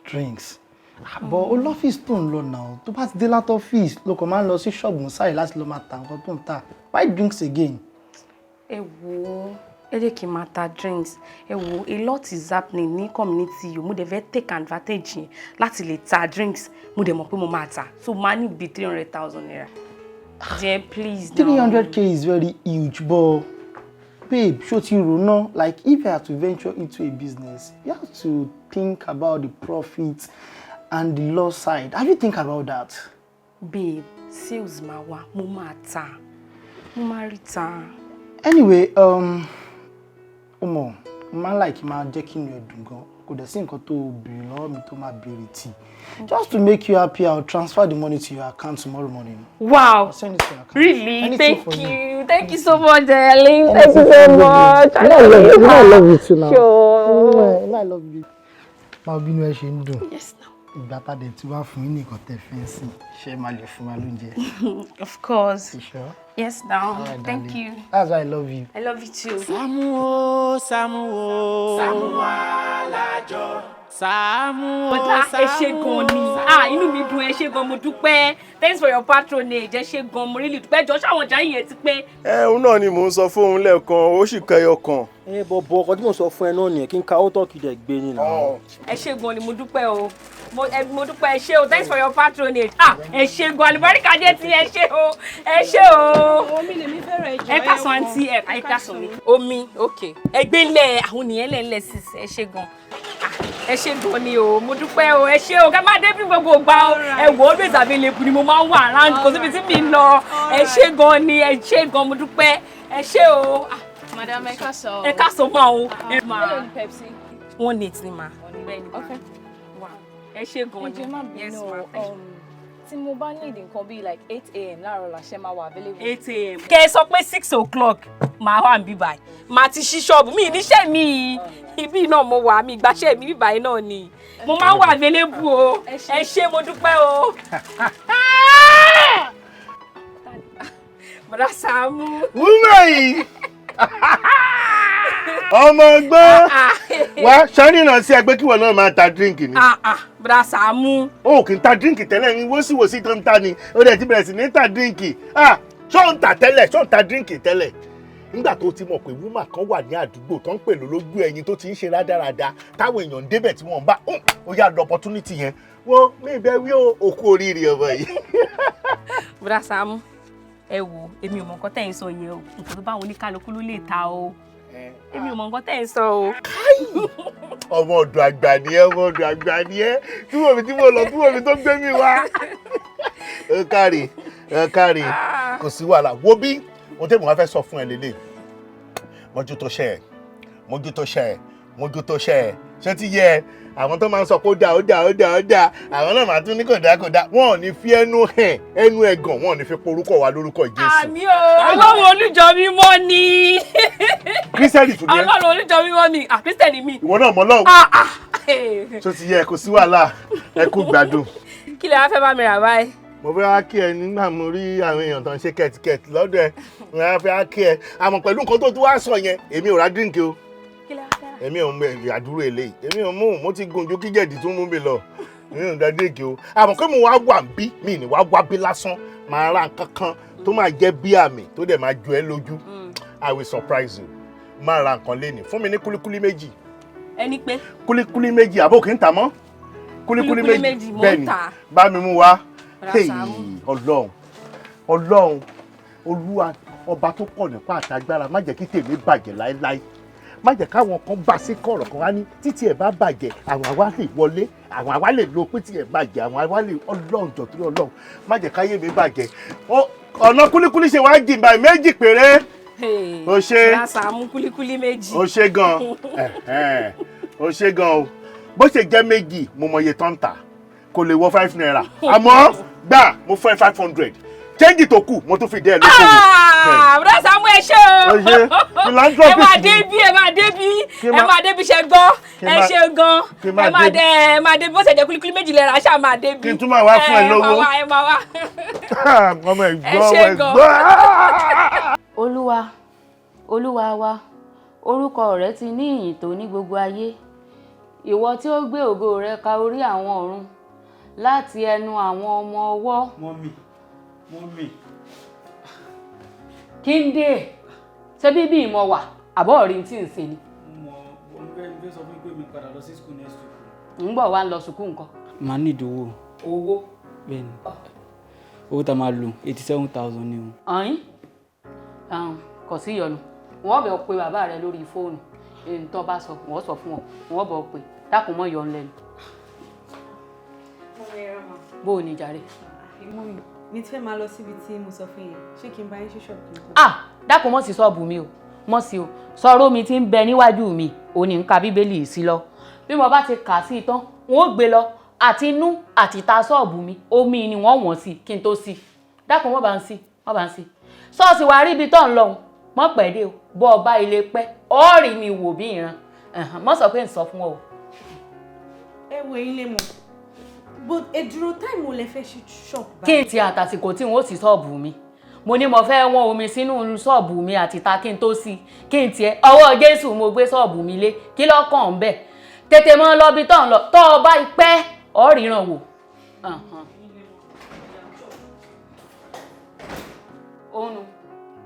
Drinks? But o lọ́fíìsì tó ń lọ now. Tó bá ti dé láti ọ́fíìsì, ló kàn máa ń lọ sí ṣọ́ọ̀bù sáyè láti lọ máa ta nǹkan tó ń tà. Why drinks again? Ẹ wo, ẹ jẹ́ kí n máa ta drinks. Ẹ wo, a lot is happening ní community yìí. Mo dẹ̀ fẹ́ take advantage yẹn láti lè ta drinks. Mo dẹ̀ mọ̀ pé mo máa ta, so máa ní bíi ₦300,000. Dear, please now. 300K is very huge, but babe, ṣó ti rò ná? Like, if you have to venture into a business, you have to think about the profit and the loss side. Have you think about that? Babe, sales máa wá, mo máa ta, mo máa rí ta. Anyway, ó mọ̀, mo máa ń like máa jẹ́ kí inú ẹ dùn gan. Kò dẹ̀ sí nǹkan tó béèrè lọ́wọ́ mi tó máa béèrè tì. Just to make you happy, I'll transfer the money to your account tomorrow morning. Wow. I'll send it to your account. Really? Anything Thank for you. you. Thank you so much, darling. Thank Anything you so for you, much. baby. You know I love you. You know I love you too now. Sure. You know I love you. Báwo bínú ẹ ṣe ń dùn? Yes, now. Ìgbà tá a dẹ̀ tí wàá fún yín nìkan tẹ́ fẹ́ ń sìn, ṣé máa lè fún wa lóúnjẹ? Of course. You sure? Yes, now. All right, Thank darling. you. That's why I love you. I love you too. Sàámú o, Sàámú o. Sàámú Alájọ. Sàámú o, Bọ́dá, ẹ ṣé gan ni. Ah, inú mi dùn, ẹ ṣé gan, mo dúpẹ́. Thanks for your patronage. Ẹ ṣé gan, mo really dúpẹ́. Jọ, ṣáwọn ọjà yìí yẹn ti pé? Ẹ òun náà ni mò ń sọ fóun lẹ́ẹ̀kan, ó sì kẹyọ kan. Ẹ bọ̀ bọ̀, ọkọ tí mo sọ fún ẹ náà nìyẹn, kí n ka ó tọ́kì dẹ̀ gbé ni náà. Ẹ ṣé gan ni, mo dúpẹ́ o. Mo dúpẹ́, ẹ ṣé o. Thanks for your patronage. Ah, ẹ ṣé gan, àlùbáríkà jẹ́ ti, ẹ ṣé o. Ẹ ṣé o. Omi lèmi fẹ́ràn, ẹjọ́. Ẹ káàsán, àǹtí, ẹ káàsán mi. Omi, ok. Ẹ gbé ńlẹ̀, àwọn nìyẹn lẹ̀ ńlẹ̀ sísè. Ẹ ṣé gan. Ah, ẹ ṣé gan ni o, mo dúpẹ́ o, ẹ ṣé o. Ká má dé bí gbogbo ìgbà o. Ẹ wò ó, always available ni mo máa ń wà around, kò síbi tí mi ń lọ. Ẹ ṣé gan ni, ẹ ṣé gan, mo dúpẹ́. Ẹ ṣé o. Ah, Madam, ẹ káàsán. Ẹ káàsán máa o. Ẹ máa. Èló ni Pepsi? 18 ni mà. Bẹ́ẹ̀ ni. Okay. Ẹ ṣé gan Ẹ jọ̀ọ́, má ni. Yes bínú ma. o. Tí mo bá need nǹkan bíi like 8 a.m. láàárọ̀ la, ṣe máa wà available? 8 a.m.? Kẹ́ ẹ sọ pé 6 o'clock máa wà níbí báyìí. Màá ti ṣí ṣọ́ọ̀bù mi, níṣẹ́ mi ibi náà mo wà, mi ìgbàṣẹ́ mi bíbáyìí náà ni. Mo máa ń wà available o. Ẹ ṣé, mo dúpẹ́ o. Bọ̀dá Sàámú. Wúmọ̀ yìí, ọmọ ọgbọ́n wá sọ́rí náà sí ẹgbẹ́ kíwọ náà máa ta drink ni. Ah ah, Bọ̀dá Sàámú. O kì í ta drink tẹ́lẹ̀ ní wọ́síwọ́sí tó ń ta ni, ó dẹ̀ ti bẹ̀rẹ̀ sí ní ta drink. Ah, ṣó ń ta tẹ́lẹ̀? Ṣó ń ta drink tẹ́lẹ̀? Nígbà tó ti mọ̀ pé woman kan wà ní àdúgbò tó ń pè lólógbó ẹyin tó ti ń ṣe rádaràda, táwọn èèyàn ń débẹ̀ tí wọ́n ń bá ó yá lọ opportunity yẹn wọ́n ní ìbẹ́ wí ó, òkú oríire ọmọ yìí. Bọ̀dá Sàámú, ẹ wo, èmi ò mọ nǹkan tẹ́ ń sọ yẹn o. Nǹkan tó bá wọn oníkálukú ló lè ta o. Èmi ò mọ nǹkan tẹ́ ń sọ o. Ọmọ ọ̀dọ̀ àgbà ni ẹ, ọmọ ọ̀dọ̀ àgbà ni ẹ. Tí wọ́n mi tí mo lọ, tí wọ́n mi tó gbé mi wá. Ẹ káre, ẹ káre, kò sí wàhálà. Wo bí ohun tẹ́mi wá fẹ́ sọ fún ẹ lélẹ̀: mójútó ṣẹ́ ẹ, mójútó ṣẹ́ ẹ, mójútó ṣẹ́ ẹ. Ṣé ti yẹ ẹ? Àwọn tó máa ń sọ pé ó dáa, ó dáa, ó dáa, ó dáa, àwọn náà máa tún ní kò dáa, kò dáa. Wọn ò ní fi ẹnu hẹ̀ ẹnu ẹ̀gàn, wọn ò ní fi porúkọ wa lórúkọ Jésù. Àmín o. Ọlọ́run olújọ mímọ́ ni. Kírísítẹ́nì tún ní ẹ. Ọlọ́run olújọ mímọ́ ni. Ah, Kírísítẹ́nì mi. Ìwọ náà mọ Ọlọ́run. Ah ah. Ṣé ti yẹ? Kò sí wàhálà, ẹ kú gbádùn. Kí lẹ wá fẹ́ bá mi rà báyìí? Mo fẹ́ wá kí ẹ nígbà mo rí àwọn èèyàn tó ń ṣe kẹ̀tìkẹ̀tì lọ́dọ̀ ẹ, mo wá fẹ́ wá kí ẹ. Àmọ́ pẹ̀lú nǹkan tó tún wá sọ yẹn, èmi ò ra drink o. Èmi ò mú àdúró eléyìí, èmi ò mú. Mo ti gùn ju kíjẹ̀dì tún mú mi lọ, èmi ò ra drink o. Àmọ́ pé mo wá wà bí mi ní wá wá bí lásán, máa ra nǹkan kan tó máa jẹ́ bí àmì tó dẹ̀ máa jọ ẹ́ lójú. I will surprise you. Máa ra nǹkan lénìí fún mi ní kúlíkúlí 2. Ẹni pé? Kúlíkúlí 2. Àbó kì í tà mọ́ kúlíkúlí? Kúlíkúlí 2. 2, mò ń Bẹ́ẹ̀ ni. tà. Bá mi mú wá. Bọ̀dá Hey, Sàámú. Ọlọ́run, Ọlọ́run, Olúwa ọba tó pọ̀ nípa àtagbára, má jẹ́ kí tèmi bàjẹ́ láéláé, má jẹ́ káwọn kan bá sí kọ̀rọ̀ kan wá ní títí ẹ̀ bá bàjẹ́ àwọn àwa lè wọlé, àwọn àwa lè lo pé tí ẹ̀ bàjẹ́ àwọn àwa lè. Ọlọ́run jọ̀ torí Ọlọ́run, má jẹ́ káyé mi bàjẹ́. Ọ̀nà kúlíkúlí ṣe wá jìn báyìí, méjì péré. O ṣe. Bọ́dà Sàámú, kúlíkúlí méjì. O ṣe gan, o ṣe gan o. Bó ṣe jẹ́ méjì, mo mọ iye tó ń tà, kò lè wọ ₦5, àmọ́ gbà, mo fẹ́ 500, change tó kù mo tún fi dé ẹ lókòwò. Bọ́dà Sàámú, ẹ ṣé o. Ẹ máa dé bí, ẹ máa dé bí, ẹ máa dé bí, ṣe gbọ́? Ẹ ṣe gan, ẹ máa dé, ẹ máa dé bí. Bó ṣe jẹ́ kúlíkúlí méjì lẹ́ra, ṣáà máa dé bí. Kí n tún máa wá fún ẹ lówó. Ẹ máa wá, ẹ máa wá. Ọmọ Ẹ ẹ̀gbọ́n, ṣé ọmọ gan. ẹ̀gbọ́n. Olúwa, Olúwa wa, orúkọ rẹ ti ní ìyìn tó ní gbogbo ayé, ìwọ tí ó gbé ògo rẹ ka orí àwọn ọ̀run láti ẹnu àwọn ọmọ ọwọ́. Mummy, mummy. Kí n dé? Ṣé bíbí ìmọ̀ wà àbọ̀ rí tí ń ṣe ni? Mo fẹ́ sọ fún yín pé mi padà lọ sí school next week. Ń bọ̀ wá ń lọ sùkúù nǹkan. Màá ní ìdòwò. Owó. Bẹ́ẹ̀ni, owó tá a máa lò, 87,000 ni o. Ọ̀hún kò sí ìyọnu, wọ́n bẹ̀ pe bàbá rẹ lórí fóònù, èyí tó bá sọ wọ́n sọ fún ọ, wọ́n bọ̀ pé dákun mọ́ yọ lẹ́nu. Bó o ní jàre. Mummy, mi ti fẹ́ máa lọ síbi tí mo sọ fún yín, ṣé kí n bá yín ṣí ṣọ́ọ̀bù kí n tó? Ah, dákun mọ́ sí ṣọ́ọ̀bù mi o, mọ́ sí o. Sọ̀rọ̀ mi ti ń bẹ níwájú mi ò ní ń ka Bíbélì sí lọ. Bí mo bá ti kà sí i tán, n ó gbé lọ àti inú àti ìta ṣọ́ọ̀bù mi, omi ni wọ́n wọ̀n sí kí n tó sí. Dákun, mọ́ bá ń sí, mọ́ bá ń sí ṣọ́ọ̀ṣì wàá rí ibi tó ń lọ mọ́ pẹ́ dé o. Bọ́ ọba ilé pẹ́ ọ́ọ̀rì mi wò bí ìran. Mọ́ sọ pé ń sọ fún ọ o. Ẹ wo, eyín lè mọ̀, but ẹ dúró, time wo lẹ fẹ́ ṣí ṣọ́ọ̀bù? Kí n ti àtàsìkò tí n ó sì ṣọ́ọ̀bù mi, mo ní mo fẹ́ wọ́n omi sínú ṣọ́ọ̀bù mi àti ta kí n tó sí. Kí n tiẹ̀ ọwọ́ Jésù mo gbé ṣọ́ọ̀bù mi lé, kí lọ́kàn ń bẹ̀? Tètè mọ́ lọ bí tó ń lọ, tọ́ ọ bá pẹ́ ọ́ ríran wò. Òun nu,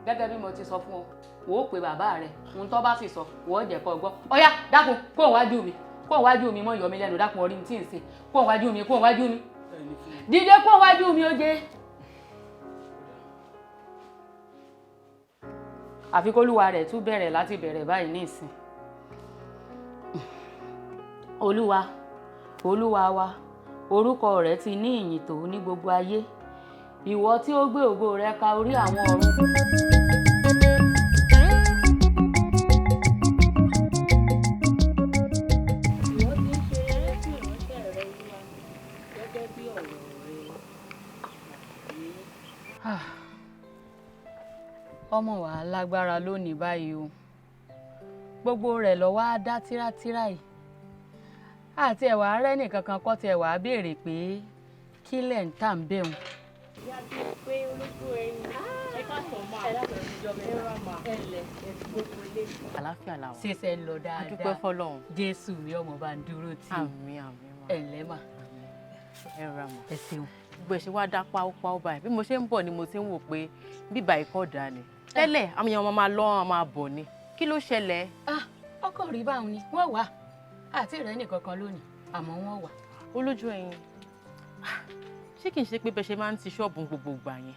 gẹ́gẹ́ bí mo ti sọ fún ọ, wò ó pé bàbá rẹ, ohun tó bá sì sọ wò ó jẹ́ kó gbọ́. Ọ̀yá, dákun, kó wájú mi, kó wájú mi, mọ́ yọ mi lẹ́nu. Dákun, orí mi tí ń ṣe, kó wájú mi, kó wájú mi, dídé, kó wájú mi ó jẹ́. Àfi kólúwa rẹ̀ tún bẹ̀rẹ̀ láti bẹ̀rẹ̀ báyìí ní ìsìn. Olúwa, Olúwa wa, orúkọ rẹ̀ ti ní ìyìn tó ní gbogbo ayé, ìwọ tí ó gbé ògo rẹ̀ ka orí àwọn ọ̀run. Ìwọ ti ń ṣe eré sí ìránṣẹ́ rẹ, Olúwa, gẹ́gẹ́ bí ọ̀rọ̀ rẹ. Ọmọ wa lágbára lónìí báyìí o, gbogbo rẹ̀ lọ wá dá tírátíra yìí, àti ẹ̀wà rẹ́ nìkan kan kọ́ tiẹ̀ wàá béèrè pé kí lẹ̀ ń tà ń bẹ̀ wọn. Ìyá bí pé olójú ẹyin, ẹ káàsán máa, ẹ rà máa, ẹ lẹ ẹ gbogbo ilé. Àlàáfíà làwọn. Ṣẹṣẹ ń lọ dáadáa? A dúpẹ́ fọ́lọ́run. Jésù mi, ọmọ bá ń dúró tì í. Àmín, àmín. Ẹ ǹlẹ́ mà. Ẹ rà mà. Ẹ ṣeun. Gbogbo ẹ̀ ṣe wá dá páúpáú báyìí. Bí mo ṣe ń bọ̀ ni mo ti ń wò pé bíbá ikọ̀ dà ní tẹ́lẹ̀, àwọn èèyàn máa lọ́, àwọn máa bọ̀ ni. Kí ló ṣẹlẹ̀? Ọkọ rí báwọn ni wọ́n wà, àti rẹ nìkankan lónìí, àmọ́ wọ́n wà. Olójú ẹyin, ṣé kìí ṣe pé bẹ́ẹ̀ ṣe máa ń ti ṣọ́ọ̀bù gbogbo ìgbà yẹn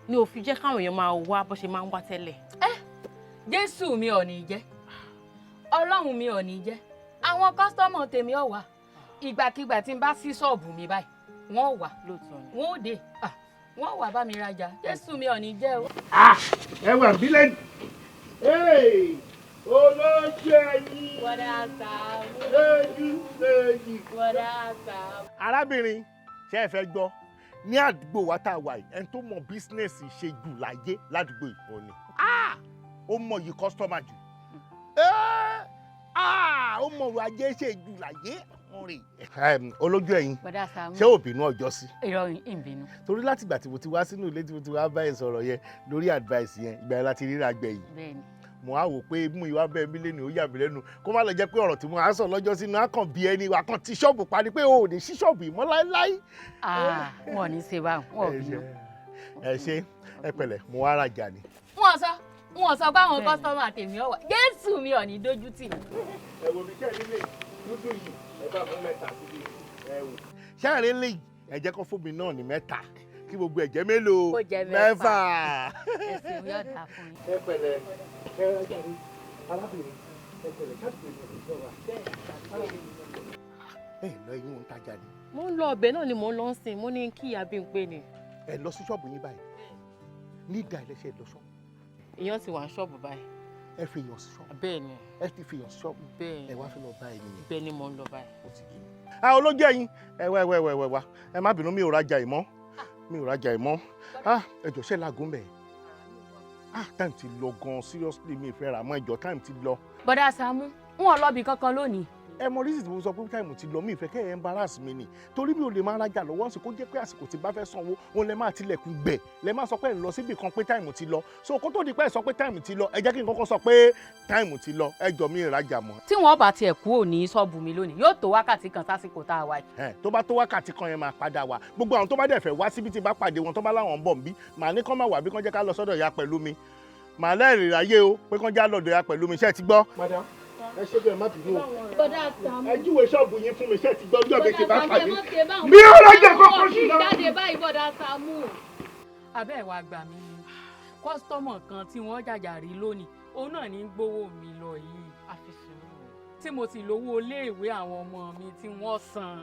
ni ò fi jẹ́ káwọn èèyàn máa wá bó ṣe máa ń wá tẹ́lẹ̀? Jésù mi ò ní jẹ́, Ọlọ́run mi ò ní jẹ́, àwọn customer tèmi ò wá. Ìgbàkigbà tí n bá sí ṣọ́ọ̀bù mi báyìí, wọ́n wà, wọ́n ò dé, wọ́n wà bá mi rajà. Jésù mi ò ní jẹ́ o. Ẹ wà bílẹ̀ olójú ẹyin lójú lójú. Arábìnrin, ṣé ẹ fẹ́ gbọ́? Ní àdúgbò wa tá a wà yìí, ẹni tó mọ business ṣe jù láyé ládùúgbò yìí ò ní. Ó mọ yìí customer jù, ó mọ ọrọ̀ ajé ṣe jù láyé. Olójú ẹyin, Bọ̀dá Sàámú. ṣé ò bínú ọjọ́ sí? Ìrọ̀rùn, ìbínú. Torí látìgbà tí mo ti wá sínú ilé, tí mo ti wá bá ẹ sọ̀rọ̀ yẹn lórí advice yẹn, ìgbà yẹn láti ríra gbẹ̀yìn. Bẹ́ẹ̀ni. Mo á wò pé mú ìwà bẹ́ẹ̀ mi lẹ́nu, ó yà mí lẹ́nu, kó má lọ jẹ́ pé ọ̀rọ̀ tí mo á sọ lọ́jọ́ sínú á kàn bí ẹni wà kàn ti ṣọ́ọ̀bù parí pé o ò ní sí ṣọ́ọ̀bù yìí mọ́ láéláé. Wọn ò ní ṣe báwọn, wọn ò bínú. Ẹ ṣe, ẹ pẹ̀lẹ́, mo wá rajà ni. Wọn sọ pé àwọn customer tèmi ò wá. Jésù mi ò ní dójú tì mí. Ẹ wo bí kẹ́hìn lè dúdú yìí, ẹ bá mú mẹ́ta síbi, ẹ wò. Ṣáàrin lè ẹ jẹ́ kó fún mi náà ní mẹ́ta, Kí gbogbo ẹ̀jẹ̀ mélòó? Kó jẹ́ mẹ́fà. Ẹ ṣeun, yóò dáa fún yín. Ẹ pẹ̀lẹ́, ẹ rájà rí arábìnrin, ẹ pẹ̀lẹ́, káàkiri ìjọba. Ẹ lọ eyín òun tajà ni. Mo ń lọ ọbẹ̀ náà ni, mò ń lọ ń sìn, mo ní kí ìyá Bímpé ni. Ẹ lọ sí ṣọ́ọ̀bù yín báyìí ní ìdá ẹlẹ́ṣẹ̀ lọ ṣọ́ọ̀bù. Èèyàn ti wà ní ṣọ́ọ̀bù báyìí. Ẹ fi èèyàn sí ṣọ́ọ̀bù. Bẹ́ẹ̀ ni. Ẹ ti fi èèyàn sí ṣọ́ọ̀bù. Bẹ́ẹ̀ ni. Ẹ wá fi lọ bá ẹni yẹn. Bẹ́ẹ̀ ni, mò ń lọ báyìí. Ó ti yé mi. A olójú ẹ̀yin, ẹ wá, ẹ wá, ẹ wá, ẹ wá, ẹ má bínú, mi ò rajà ì mọ́, mi ò rajà ì mọ́. Ah, ẹ jọ̀ọ́, ṣé láago ń bẹ̀? Ah, time ti lọ gan, seriously, mi ì fẹ́ rà mọ́, ẹ jọ̀ọ́, time ti lọ. Bọ́dà Sàámú, n ò lọ́bì kankan lónìí. Ẹ mọ reason tí mo sọ pé time ti lọ, mi ì fẹ́ kẹ́ ẹ embarrass mi ni, torí mi ò lè máa rajà lọ́wọ́ sí kó jẹ́ pé àsìkò tí bá fẹ́ sanwó òun lẹ máa tilẹ̀kùn gbẹ̀, lẹ máa sọ pé ẹ̀ ń lọ síbì kan, pé time ti lọ. So kó tó di pé ẹ sọ pé time ti lọ, ẹ jẹ́ kí n kọ́kọ́ sọ pé time ti lọ. Ẹ jọ̀ọ́, mi ì rajà mọ́. Tí wọ́n bá tiẹ̀ kú òní ṣọ́ọ̀bù mi lónìí, yóò tó wákàtí kan sásìkò tá a wà yìí. Ẹ tó bá tó wákàtí kan yẹn, máa padà wá. Gbogbo àwọn tó bá dẹ̀ fẹ́ wá síbi tí bá pàdé wọn, tó bá láwọn ń bọ̀ nbí, màá ní kán má wà bí kán jẹ́ ká lọ sọ́dọ̀ ìyá pẹ̀lú mi. Màá lẹ́rìí ráyé o pé kán já lọ́dọ̀ ìyá pẹ̀lú mi. Ṣé ẹ ti gbọ́? Madam, ẹ ṣe bẹ́ẹ̀, má bínú o. Bọ́dà Sàámú. Ẹ júwe ṣọ́ọ̀bù yín fún mi. Ṣé ẹ ti gbọ́? Ọjọ́ mi ti bá pàdé. Bọ́dà Mi ò rájà kọ́kọ́ sí lọ. Jáde báyìí, Bọ́dà Sàámú. Abẹ́ ẹ̀ wá gbà mí ni, customer kan tí wọ́n jàjà rí lónìí, òun náà ní gbowó mi lọ yìí. Àfi sùúrù. Tí mo sì lówó iléèwé àwọn ọmọ mi tí wọ́n san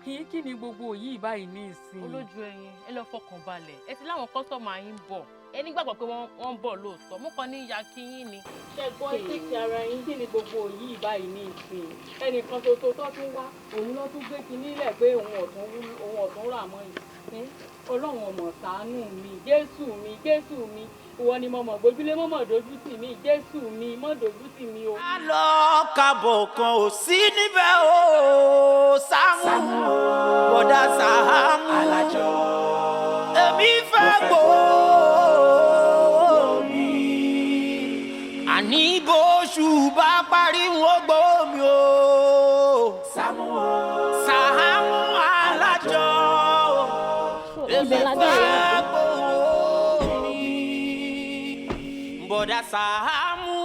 kí ni gbogbo yìí báyìí ní ìsìn. Olójú ẹyin, ẹ lọ fọkàn balẹ̀, ẹ ti láwọn customer yín ń bọ̀, ẹ nígbàgbọ́ pé wọ́n ń bọ̀ lóòótọ́, mú kan ní ìyá kíyín ni. Ṣẹ́gbọ́n, ẹ tètè ara yín. Kí ni gbogbo yìí báyìí ní ìsìn? Ẹnìkan ṣoṣo tó tún wá, òun ló tún gbé kinní lẹ̀ pé òun ọ̀tún rà mọ́ yìí. Ọlọ́run ọmọ ṣàánú mi, Jésù mi, Jésù mi, ìwọ ni mo mọ̀ gbójúlé, mọ̀mọ́ dojú tì mí, Jésù mi, mọ́ dojú tì mí o. Lọ kábọ̀ kan ò sí níbẹ̀ o, Sàámú, bọ̀dá Sàámú alájọ, èmi fẹ́ gbòó mi, àní bóṣù bá parí wọn gbòó mi o, Sàámú, Sàámú alájọ, èmi fẹ́ gbòó mi, bọ̀dá Sàámú,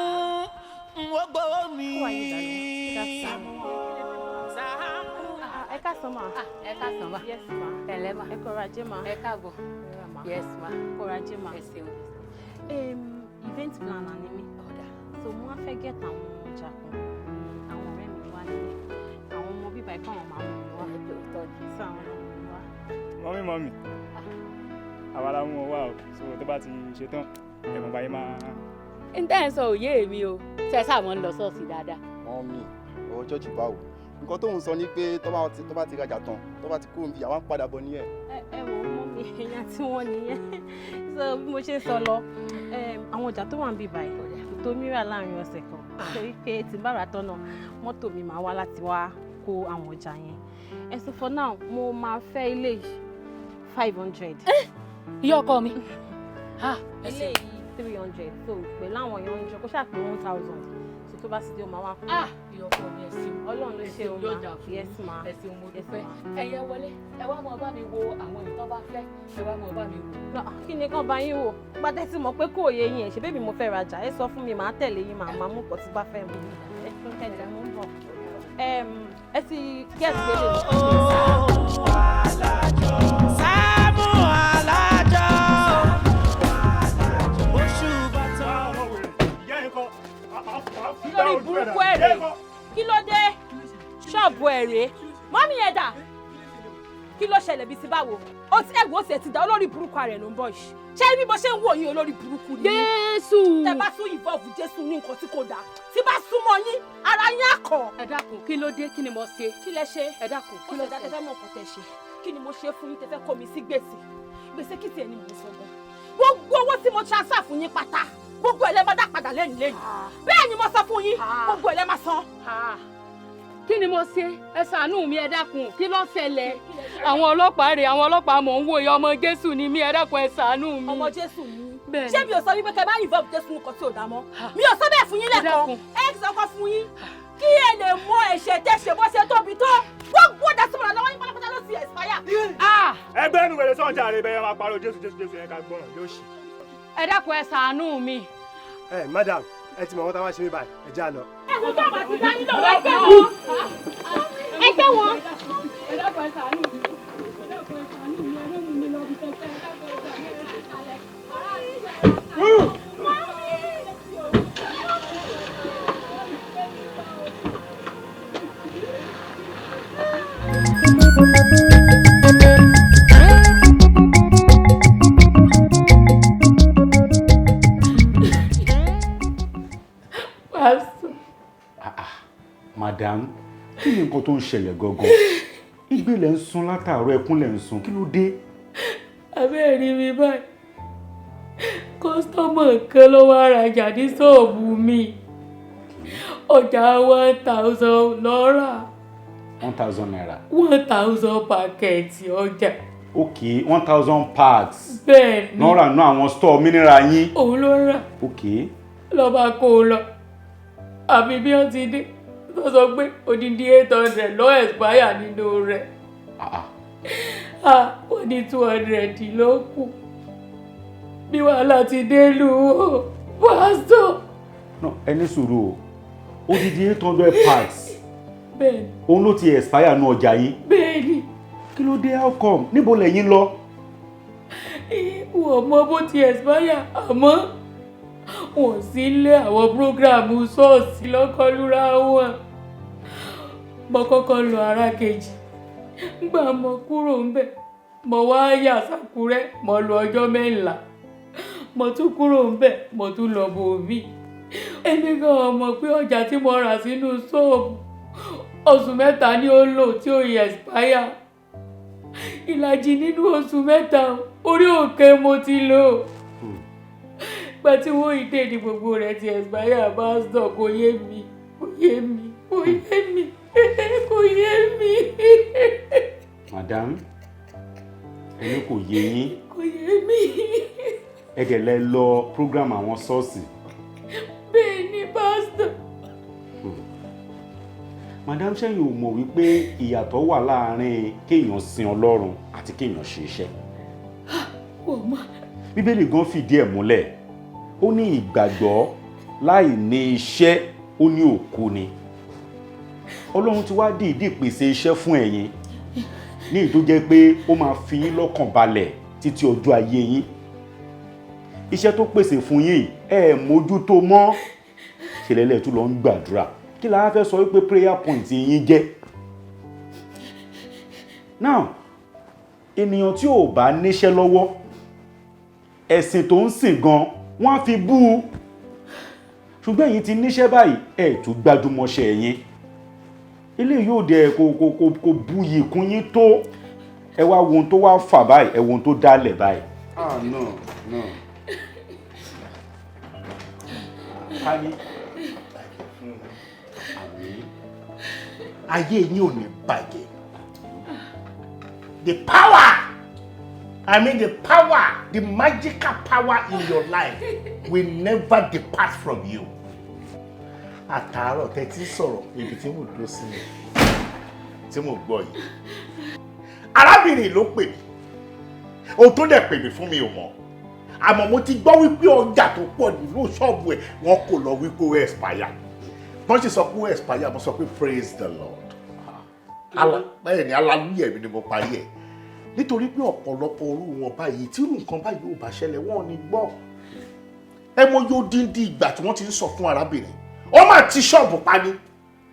wọ́n gbòó mi. Ẹ káàsán ma. Ẹ káàsán ma. Yes ma. Ẹ lẹ́ ma. Ẹ kọ́ra ajé ma. Ẹ káàbọ̀. Yes ma. Kọ́ra ajé ma. Ẹ ṣeun. Event planner ni mí. So mo wá fẹ́ get àwọn ọjà kan. Àwọn ọ̀rẹ́ mi wá nílé. Àwọn ọmọ bíbá ikọ̀ àwọn máa mú mi wá. So àwọn ọmọ mi wá. Mummy, mummy, àwa la mú wọn wá o, so tó bá ti ṣe tán, ẹ̀mọ̀ báyìí máa. N tẹ́ ń sọ òye mi o, ṣe sáà mọ́ ń lọ ṣọ́ọ̀ṣì dáadáa. Mummy, ọ̀rọ̀ church báwo? Nǹkan tóun sọ ni pé tó bá ti rajà tán, tó bá ti kúrò níbi, àwọn á padà bọ̀ nìyẹn. Ẹ wò ó, mummy, èèyàn tí wọ́n nìyẹn. So bí mo ṣe ń sọ lọ, àwọn ọjà tó wà ń bí báyìí kò tó mìíràn láàrin ọ̀sẹ̀ kan, torí pé tí n bá rà tán náà, mọ́tò mi máa wá láti wá kó àwọn ọjà yẹn. Ẹ so for now, mo máa fẹ́ ilé yìí 500. Ìyá ọkọ mi. Ilé yìí 300, so pẹ̀lú àwọn èèyàn ń jọ kó ṣàpè 1,000, so tó bá sì dé, ó máa wá kú. Ìyá ọkọ mi, ẹ ṣeun. Ọlọ́run ló ṣe o yóò ma. dà fún. Yes ma. Ẹ ṣeun, mo dúpẹ́. Ẹ̀yẹ wọlé, ẹ wá mọ bá mi wo àwọn ìtọ́ bá fẹ́, ẹ wá mọ bá mi wò. Kí ni kán bá yín wò? Gbadé tí mo pé kò yé yín, ẹ̀ ṣe bébí mo fẹ́ rajà, ẹ sọ fún mi, màá tẹ̀lé yín, màá mú nǹkan tí bá fẹ́ mu. Ẹ jẹ́ mo ń bọ̀. Ẹ ti get gbélé. Sàámú alájọ. Oṣù bàtà. Lórí burúkú ẹ̀ rè, kí ló dé? Ṣọ́ọ̀bù ẹ̀ rèé, mummy ẹ̀ dà? Kí ló ṣẹlẹ̀? Bíi ti báwo? Ó ti ẹ̀gbọ́n, ó ti ẹ̀ ti dá olórí burúkú rẹ̀ ló ń bọ̀ yìí. Ṣé bí mo ṣe ń wò yín, olórí burúkú ni. Jésù. Tẹ bá tún involve Jésù ní nǹkan tí kò dáa, tí bá súnmọ́ yín, ara yín á kọ̀. Ẹ dákun, kí ló dé? Kí ni mo ṣe? Kí lẹ ṣe? Ẹ dákun, kí ló Ó ṣe dá tẹ ṣe? fẹ́ mọ̀ nǹkan tẹ ṣe. Kí ni mo ṣe fún yín tẹ fẹ́ kó mi sí gbèsè? Gbèsè kí tiẹ̀ ni mò ń sọ gan? Gbogbo owó tí mo transfer fún yín pátá, gbogbo ẹ̀ lẹ́ máa dá padà lẹ́yìn lẹ́yìn. Bẹ́ẹ̀ ni mo sọ fún yín, gbogbo ẹ̀ lẹ́ máa san. Kí ni mo ṣe? Ẹ ṣàánú mi, ẹ dákun, kí ló ṣẹlẹ̀? Àwọn ọlọ́pàá rè, àwọn ọlọ́pàá mò ń wò yìí. Ọmọ Jésù ni mí, ẹ dákun, ẹ ṣàánú mi. Ọmọ Jésù ni? Bẹ́ẹ̀ni. Ṣé mi ò sọ wípé kẹ́ bá involve Jésù nǹkan tí ò dá mọ́? Mi ò sọ bẹ́ẹ̀ fún yín lẹ́kọ̀ọ́? Ẹ sọ kọ́ fún yín kí ẹ lè mọ ẹ̀ṣẹ̀ tẹ́ ṣe bó ṣe tóbi tó. Gbogbo ọ̀dà tí mo rà lọ́wọ́ yín pátápátá ló ti expire. Ẹgbẹ́ ẹnu wẹ̀rẹ̀ sọ̀njà rẹ̀ bẹ́ẹ̀ máa pariwo Jésù, Jésù, Jésù yẹn, ká gbọ́ràn yóò ṣì. Ẹ dákun, ẹ ṣàánú mi. Ẹ madam, ẹ ti mọ àwọn táwa ṣe mí báyìí, ẹ já lọ. Ẹ̀wọ̀n tó bá ti dá yín lọ́wọ́, ẹgbẹ́ wọn. Ẹgbẹ́ wọn. Ẹ dákun, ẹ ṣàánú mi. Ẹ dákun, ẹ ṣàánú mi, ẹ má mú mi lọ bí tẹ́. Nǹkan tó ń ṣẹlẹ̀ gangan? Igbe lẹ̀ ń sun látàárọ̀, ẹkún lẹ̀ ń sun, kí ló dé? Abẹ́rẹ́ mi báyìí, customer kan ló wá rajà ní ṣọ́ọ̀bù mi, ọjà 1,000 lọ́ra. ₦1,000? 1,000 packet ọjà. Ok, 1,000 packs. Bẹ́ẹ̀ ni. Náírà náà, àwọn store mineral yín. Òun ló rà. Lọ́ba kó o lọ, àbí bí wọ́n ti dé tó sọ pé odindi 800 ló expire nínú rẹ̀. Ah, wọ́n ní 200 ló kù. Bí wàhálà ti dé lù ú, pásítọ̀. No, ẹ ní sùúrù o. Odidi 800 packs? Bẹ́ẹ̀ ni. Òun ló ti expire nú ọjà yín? Bẹ́ẹ̀ ni. Kí ló dé? How come? Níbo lẹ̀yin lọ? Wọ́n mọ bó ti expire, àmọ́ wọ́n sí lé àwọn program ṣọ́ọ̀ṣì lọ́kọlúra wọn. Mo kọ́kọ́ lọ ara kejì, ngbà mo kúrò ńbẹ̀, mo wá yà sàkúrẹ́, mo lò ọjọ́ 14. Mo tún kúrò ńbẹ̀, mo tún lọ bòmí. Èmi gan mọ̀ pé ọjà tí mo rà sínú ṣọ́ọ̀bù, oṣù 3 ni ó lò tí ó yẹ expire. Ìlàjì nínú oṣù 3, orí òkè mo ti lò gba tí wọ́n ìdè ní gbogbo rẹ̀ ti expire. Pásítọ̀, kò yé mi, kò yé mi, kò yé mi, kò yé mi. Madam, ẹni kò yé yín? Kò yé mi. Ẹ dẹ̀ lẹ lọ program àwọn ṣọ́ọ̀ṣì? Bẹ́ẹ̀ ni, pásítọ̀. Madam, ṣẹ́yìn ò mọ̀ wípé ìyàtọ̀ wà láàárín kéèyàn sin Ọlọ́run àti kéèyàn ṣe iṣẹ́? Wọ́n mọ̀. Bíbélì gan fìdí ẹ̀ múlẹ̀. Ó ní ìgbàgbọ́ láì ní iṣẹ́, ó ní òkú ni. Ọlọ́run ti wá dìídì pèsè iṣẹ́ fún ẹ̀yin ní èyí tó jẹ́ pé ó máa fi yín lọ́kàn balẹ̀ títí ọjọ́ ayé yín. Iṣẹ́ tó pèsè fún yín, ẹ mójútó mọ́, ṣẹlẹ̀lẹ̀ tún lọ ń gbàdúrà. Kí la fẹ́ sọ wípé prayer point yín jẹ́ now? Ènìyàn tí ò bá níṣẹ́ lọ́wọ́, ẹ̀sìn tó ń sìn gan wọ́n á fi bú u. Ṣùgbọ́n ẹ̀yin ti níṣẹ́ báyìí, ẹ̀ tún gbájúmọ́ṣẹ́ yín. Eléyìí yóò dẹ̀ kò buyì kún yín tó. Ẹ wá wo ohun tó wá fà báyìí, ẹ wo ohun tó dálẹ̀ báyìí. Ah, no, no. Ká ní àmì. Ayé yín ò ní bàjẹ́. The power, I mean the power, the magical power in your life will never depart from you. Àtàárọ̀ tẹ́tí sọ̀rọ̀, ibi tí mo dúró sí ni tí mo gbọ́ yìí, arábìnrin ló pè mí. Ohun tó dẹ̀ pè mí fún mi ò mọ̀, àmọ́ mo ti gbọ́ wípé ọjà tó pọ̀ nínú ṣọ́ọ̀bù ẹ̀, wọ́n kò lọ wípé ó expire. Wọ́n sì sọ pé ó expire. Mo sọ pé praise the Lord. Ala bẹ́ẹ̀ ni, hallelujah mi ni mo parí ẹ̀, nítorí pé ọ̀pọ̀lọpọ̀ orú wọn báyìí, tí irú nǹkan báyìí ò bá ṣẹlẹ̀, wọ́n ò ní gbọ́. Ẹ mọ yóò dín ìgbà tí wọ́n ti ń sọ fún arábìnrin, ó máa ti ṣọ́ọ̀bù pa ni,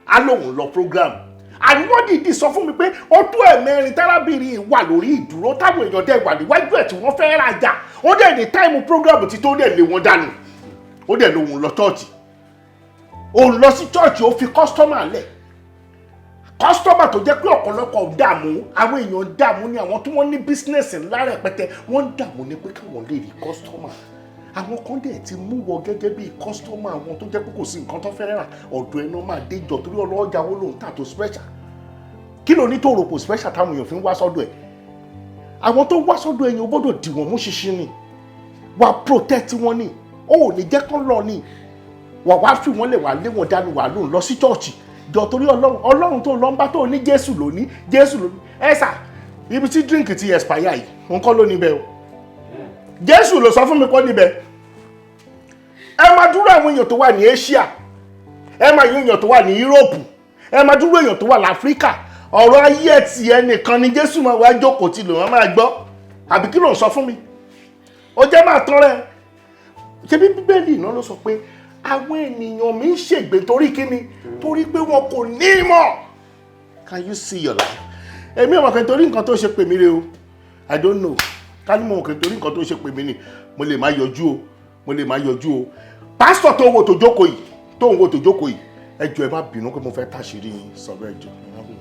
á lóun lọ program. Àní wọ́n dìídì sọ fún mi pé ó tó ẹ̀mẹrin tárábìnrin wà lórí ìdúró, táwọn èèyàn dẹ̀ wà níwájú ẹ̀ tí wọ́n fẹ́ rajà. Ó dẹ̀ ní time program ti tó, dẹ̀ lé wọn dànù, ó dẹ̀ lóun lọ church. Òun lọ sí church, ó fi customer lẹ̀, customer tó jẹ́ pé ọ̀pọ̀lọpọ̀ dààmú, àwọn èèyàn dààmú ní àwọn tí wọ́n ní business ńlá rẹpẹtẹ, wọ́n ń dààmú ní pé káwọn lè rí customer. Àwọn kan dẹ̀ ti mú wọ gẹ́gẹ́ bí customer, àwọn tó jẹ́ pé kò sí nǹkan tó fẹ́ rà, ọ̀dọ̀ ẹnu máa dé jọ, torí ọlọ́jà wo ló ń tà tó special? Kí ló ní tó rò pò special táwọn èèyàn fi ń wá sọ́dọ̀ ẹ̀? Àwọn tó wá sọ́dọ̀ ẹ̀yìn, o gbọ́dọ̀ dì wọ́n mú ṣinṣin ni, wà protect wọn ni, ó ò ní jẹ́ kán lọ ni, wà wá fi wọ́n lè wà lé wọn dànù, wà lóun lọ sí church jọ. Torí Ọlọ́run, Ọlọ́run tó lọ ń bá tó ní Jésù lóní, Jésù lóní. Ẹ sà, ibi tí drink ti expire yìí, òun kọ́ ló níbẹ̀ o. Jésù ló sọ fún mi kọ́ níbẹ̀. Ẹ máa dúró àwọn èèyàn tó wà ní Asia, ẹ máa yọ èèyàn tó wà ní Europe, ẹ máa dúró èèyàn tó wà láfíríkà. Ọ̀rọ̀ ayé ẹ̀ tí ẹnìkan ni Jésù máa wá jókòó tí lòun máa gbọ́, àbí kí ló ń sọ fún mi? Ó jẹ́ máa tán rẹ̀. Ṣé bí Bíbélì iná ló sọ pé àwọn ènìyàn mi ń ṣègbè torí kíni? Torí pé wọn kò ní ìmọ̀. Can you see your life? Èmi ò mọ̀ pé torí nǹkan tó ṣe pè mí re o. I don't know. Ká ní mo mọ̀ pé torí nǹkan tó ṣe pè mí ni, mo lè má yọjú o, mo lè má yọjú o. Pásítọ̀ tó ń wo tó jókòó yìí, tó ń wo tó jókòó yìí, ẹ jọ̀ọ́, ẹ má bínú pé mo fẹ́ táṣìírí yín sọ̀rọ̀. Ẹ jọ̀ọ́, ẹ má bínú.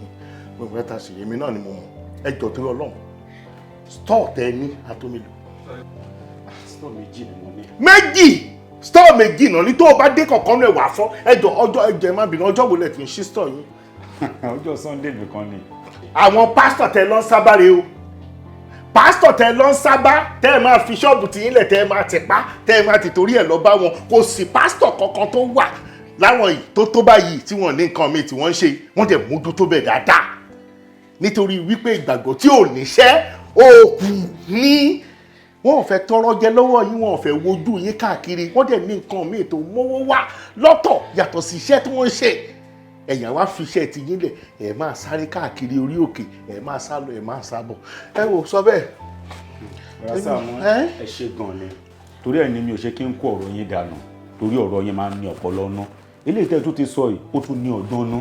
Mo fẹ́ ta sí èmi náà ni mo mọ̀. Ẹ jọ̀ọ́ torí Ọlọ́run. Store tẹ ní atómìlò. Store méjì ni mo ní. Méjì! Store méjì náà ní tó o bá dé kọ̀ọ̀kan náà wà fọ́. Ẹ jọ̀ọ́ ọjọ́ ẹ jọ̀ọ́ ẹ má bínú ọjọ́ wo lẹ ti ń ṣí store yín? Ọjọ́ Sunday nìkan ni. Àwọn pásítọ̀ tẹ lọ ń sábà rè o. Pásítọ̀ tẹ lọ ń sábà tẹ́ ẹ máa fi ṣọ́ọ̀bù tí yín lẹ̀ tẹ́ ẹ máa ti pa tẹ́ ẹ máa ti torí ẹ̀ lọ bá wọn. Kò sí pásítọ̀ kankan tó wà láwọn yìí tó tó báyìí tí wọ́n ní nǹkan míì tí wọ́n ń ṣe, wọ́n dẹ̀ mójútó bẹ̀ dáadáa. Nítorí wípé ìgbàgbọ́ tí ò níṣẹ́ òkú ní wọ́n ò fẹ́ tọrọ jẹ lọ́wọ́ yín, wọ́n ò fẹ́ wojú yín káàkiri, wọ́n dẹ̀ ní nǹkan míì tó mówó wá lọ́tọ̀ yàtọ̀ sí iṣẹ́ tí wọ́n ń ṣe. Ẹ̀yàn wá fi iṣẹ́ ti yín lẹ̀, ẹ̀ máa sáré káàkiri orí òkè, ẹ̀ máa sá lọ, ẹ̀ máa sá bọ̀. Ẹ wò sọ bẹ́ẹ̀. Bọ̀dá Sàámú, ẹ ṣe gan ni. Torí ẹ̀ ni mi ò ṣe kí n kó ọ̀rọ̀ yín dànù, torí ọ̀rọ̀ yín máa ń ní ọpọlọ nú. Eléyìí tẹ́ ẹ tún ti sọ yìí, ó tún ní ọgbọ́n nú.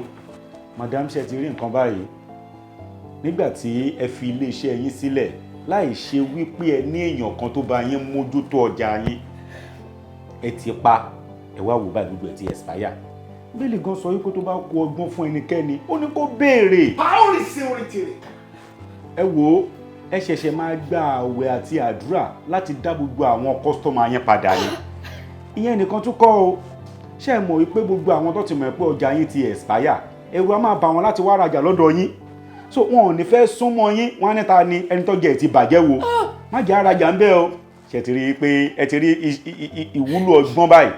Madam, ṣe ti rí nǹkan báyìí? Nígbà tí ẹ fi iléeṣẹ́ yín sílẹ̀ láì ṣe wípé ẹ ní èèyàn kan tó bá yín mójútó ọjà yín, ẹ ti pa, ẹ wá wò báyìí gbogbo ẹ ti expire. Bíbélì gan sọ wípé tó bá kó ọgbọ́n fún ẹnikẹ́ni, ó ní kó béèrè. Báwo sí orin tèrè? Ẹ wò ó, ẹ ṣẹ̀ṣẹ̀ máa gba àwẹ̀ àti àdúrà láti dá gbogbo àwọn kọ́sítọ́mà yẹn padà ni. Ìyẹn nìkan tún kọ́ o. Ṣé ẹ mọ̀ wípé gbogbo àwọn tó ti mọ̀ pé ọjà yín ti expire, ẹ̀rù á máa bà wọ́n láti wá rajà lọ́dọ̀ yín. So wọn ò ní fẹ́ súnmọ́ yín, wọ́n á níta ni ẹni tó jẹ́ ti bàjẹ́ wo. Má jẹ́ arajà ń bẹ́ o. Ṣé ti rí i pé ẹ ti rí ìwúlò ọgbọ́n báyìí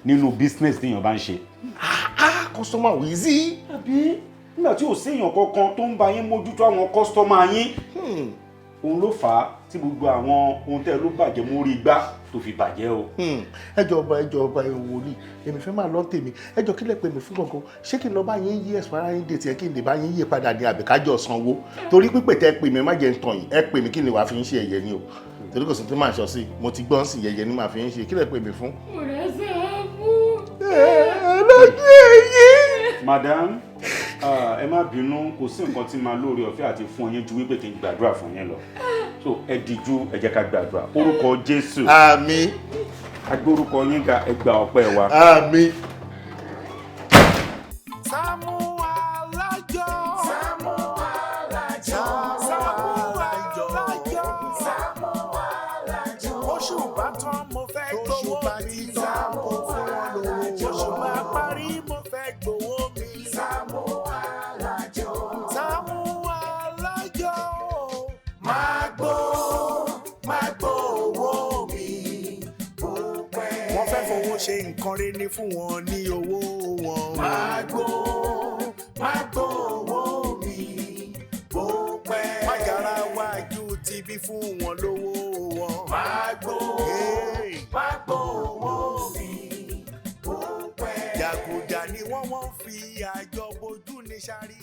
nínú business téèyàn bá ń ṣe? Customer wheezy. Àbí nígbà tí ò sí èèyàn kankan tó ń bá yín mójútó àwọn kọ́sítọ́mà yín, òun ló fà á tí gbogbo àwọn ohun tẹ́ ló bàjẹ́ mórí igbá tó fi bàjẹ́ o. Ẹ jọ̀ọ́ ọba, ẹ jọ̀ọ́ ọba, ẹ wòlíì, èmi fẹ́ máa lọ tèmi. Ẹ jọ̀ọ́ kí lẹ pè mí fún gangan? Ṣé kí n lọ bá yín yí expiring date yẹn, kí n lè bá yín yí padà ní àbíkájọ sanwó? Torí pípè tẹ́ pè mí, má jẹ́ ń tàn yín, ẹ pè mí kí ni wàá fi ń ṣe ẹ̀yẹ ni o. Torí kò sí tí màá sọ sí, mo ti gbọ́n sí yẹ̀yẹ́ ni màá fi ń ṣe. Kí lẹ pè mí fún? Bọ̀dá Sàámú. Lójú èyí. Madam, ẹ má bínú, kò sí nǹkan tí màá lóore ọ̀fẹ́ àti fún yín ju wípé kí n gbàdúrà fún yín lọ. So ẹ díjú, ẹ jẹ́ ká gbàdúrà. Orúkọ Jésù. Àmín. Agbórúkọ yín ga, ẹ gba ọpẹ́ wa. Àmín. Sàámú Alájọ. Sàámú Alájọ. Sàámú Alájọ. Sàámú Alájọ. Oṣù bá tán mo fẹ́ gbowó mi. Sàámú Alájọ. Oṣù bá parí mo fẹ́ gbowó mi. Sàámú Alájọ. Sàámú Alájọ. Máa gbó, máa gbó owó mi. Wọ́n fẹ́ fowó ṣe nǹkan rẹ̀ ní fún wọn ní owó wọn. Máa gbó, máa gbó owó mi. Bó pẹ́. Májàra wájú ti bí fún wọn lówó wọn. Máa gbó, máa gbó owó mi. Bó pẹ́. Jàgùjà ni wọ́n fi àjọ bojú ní sáré.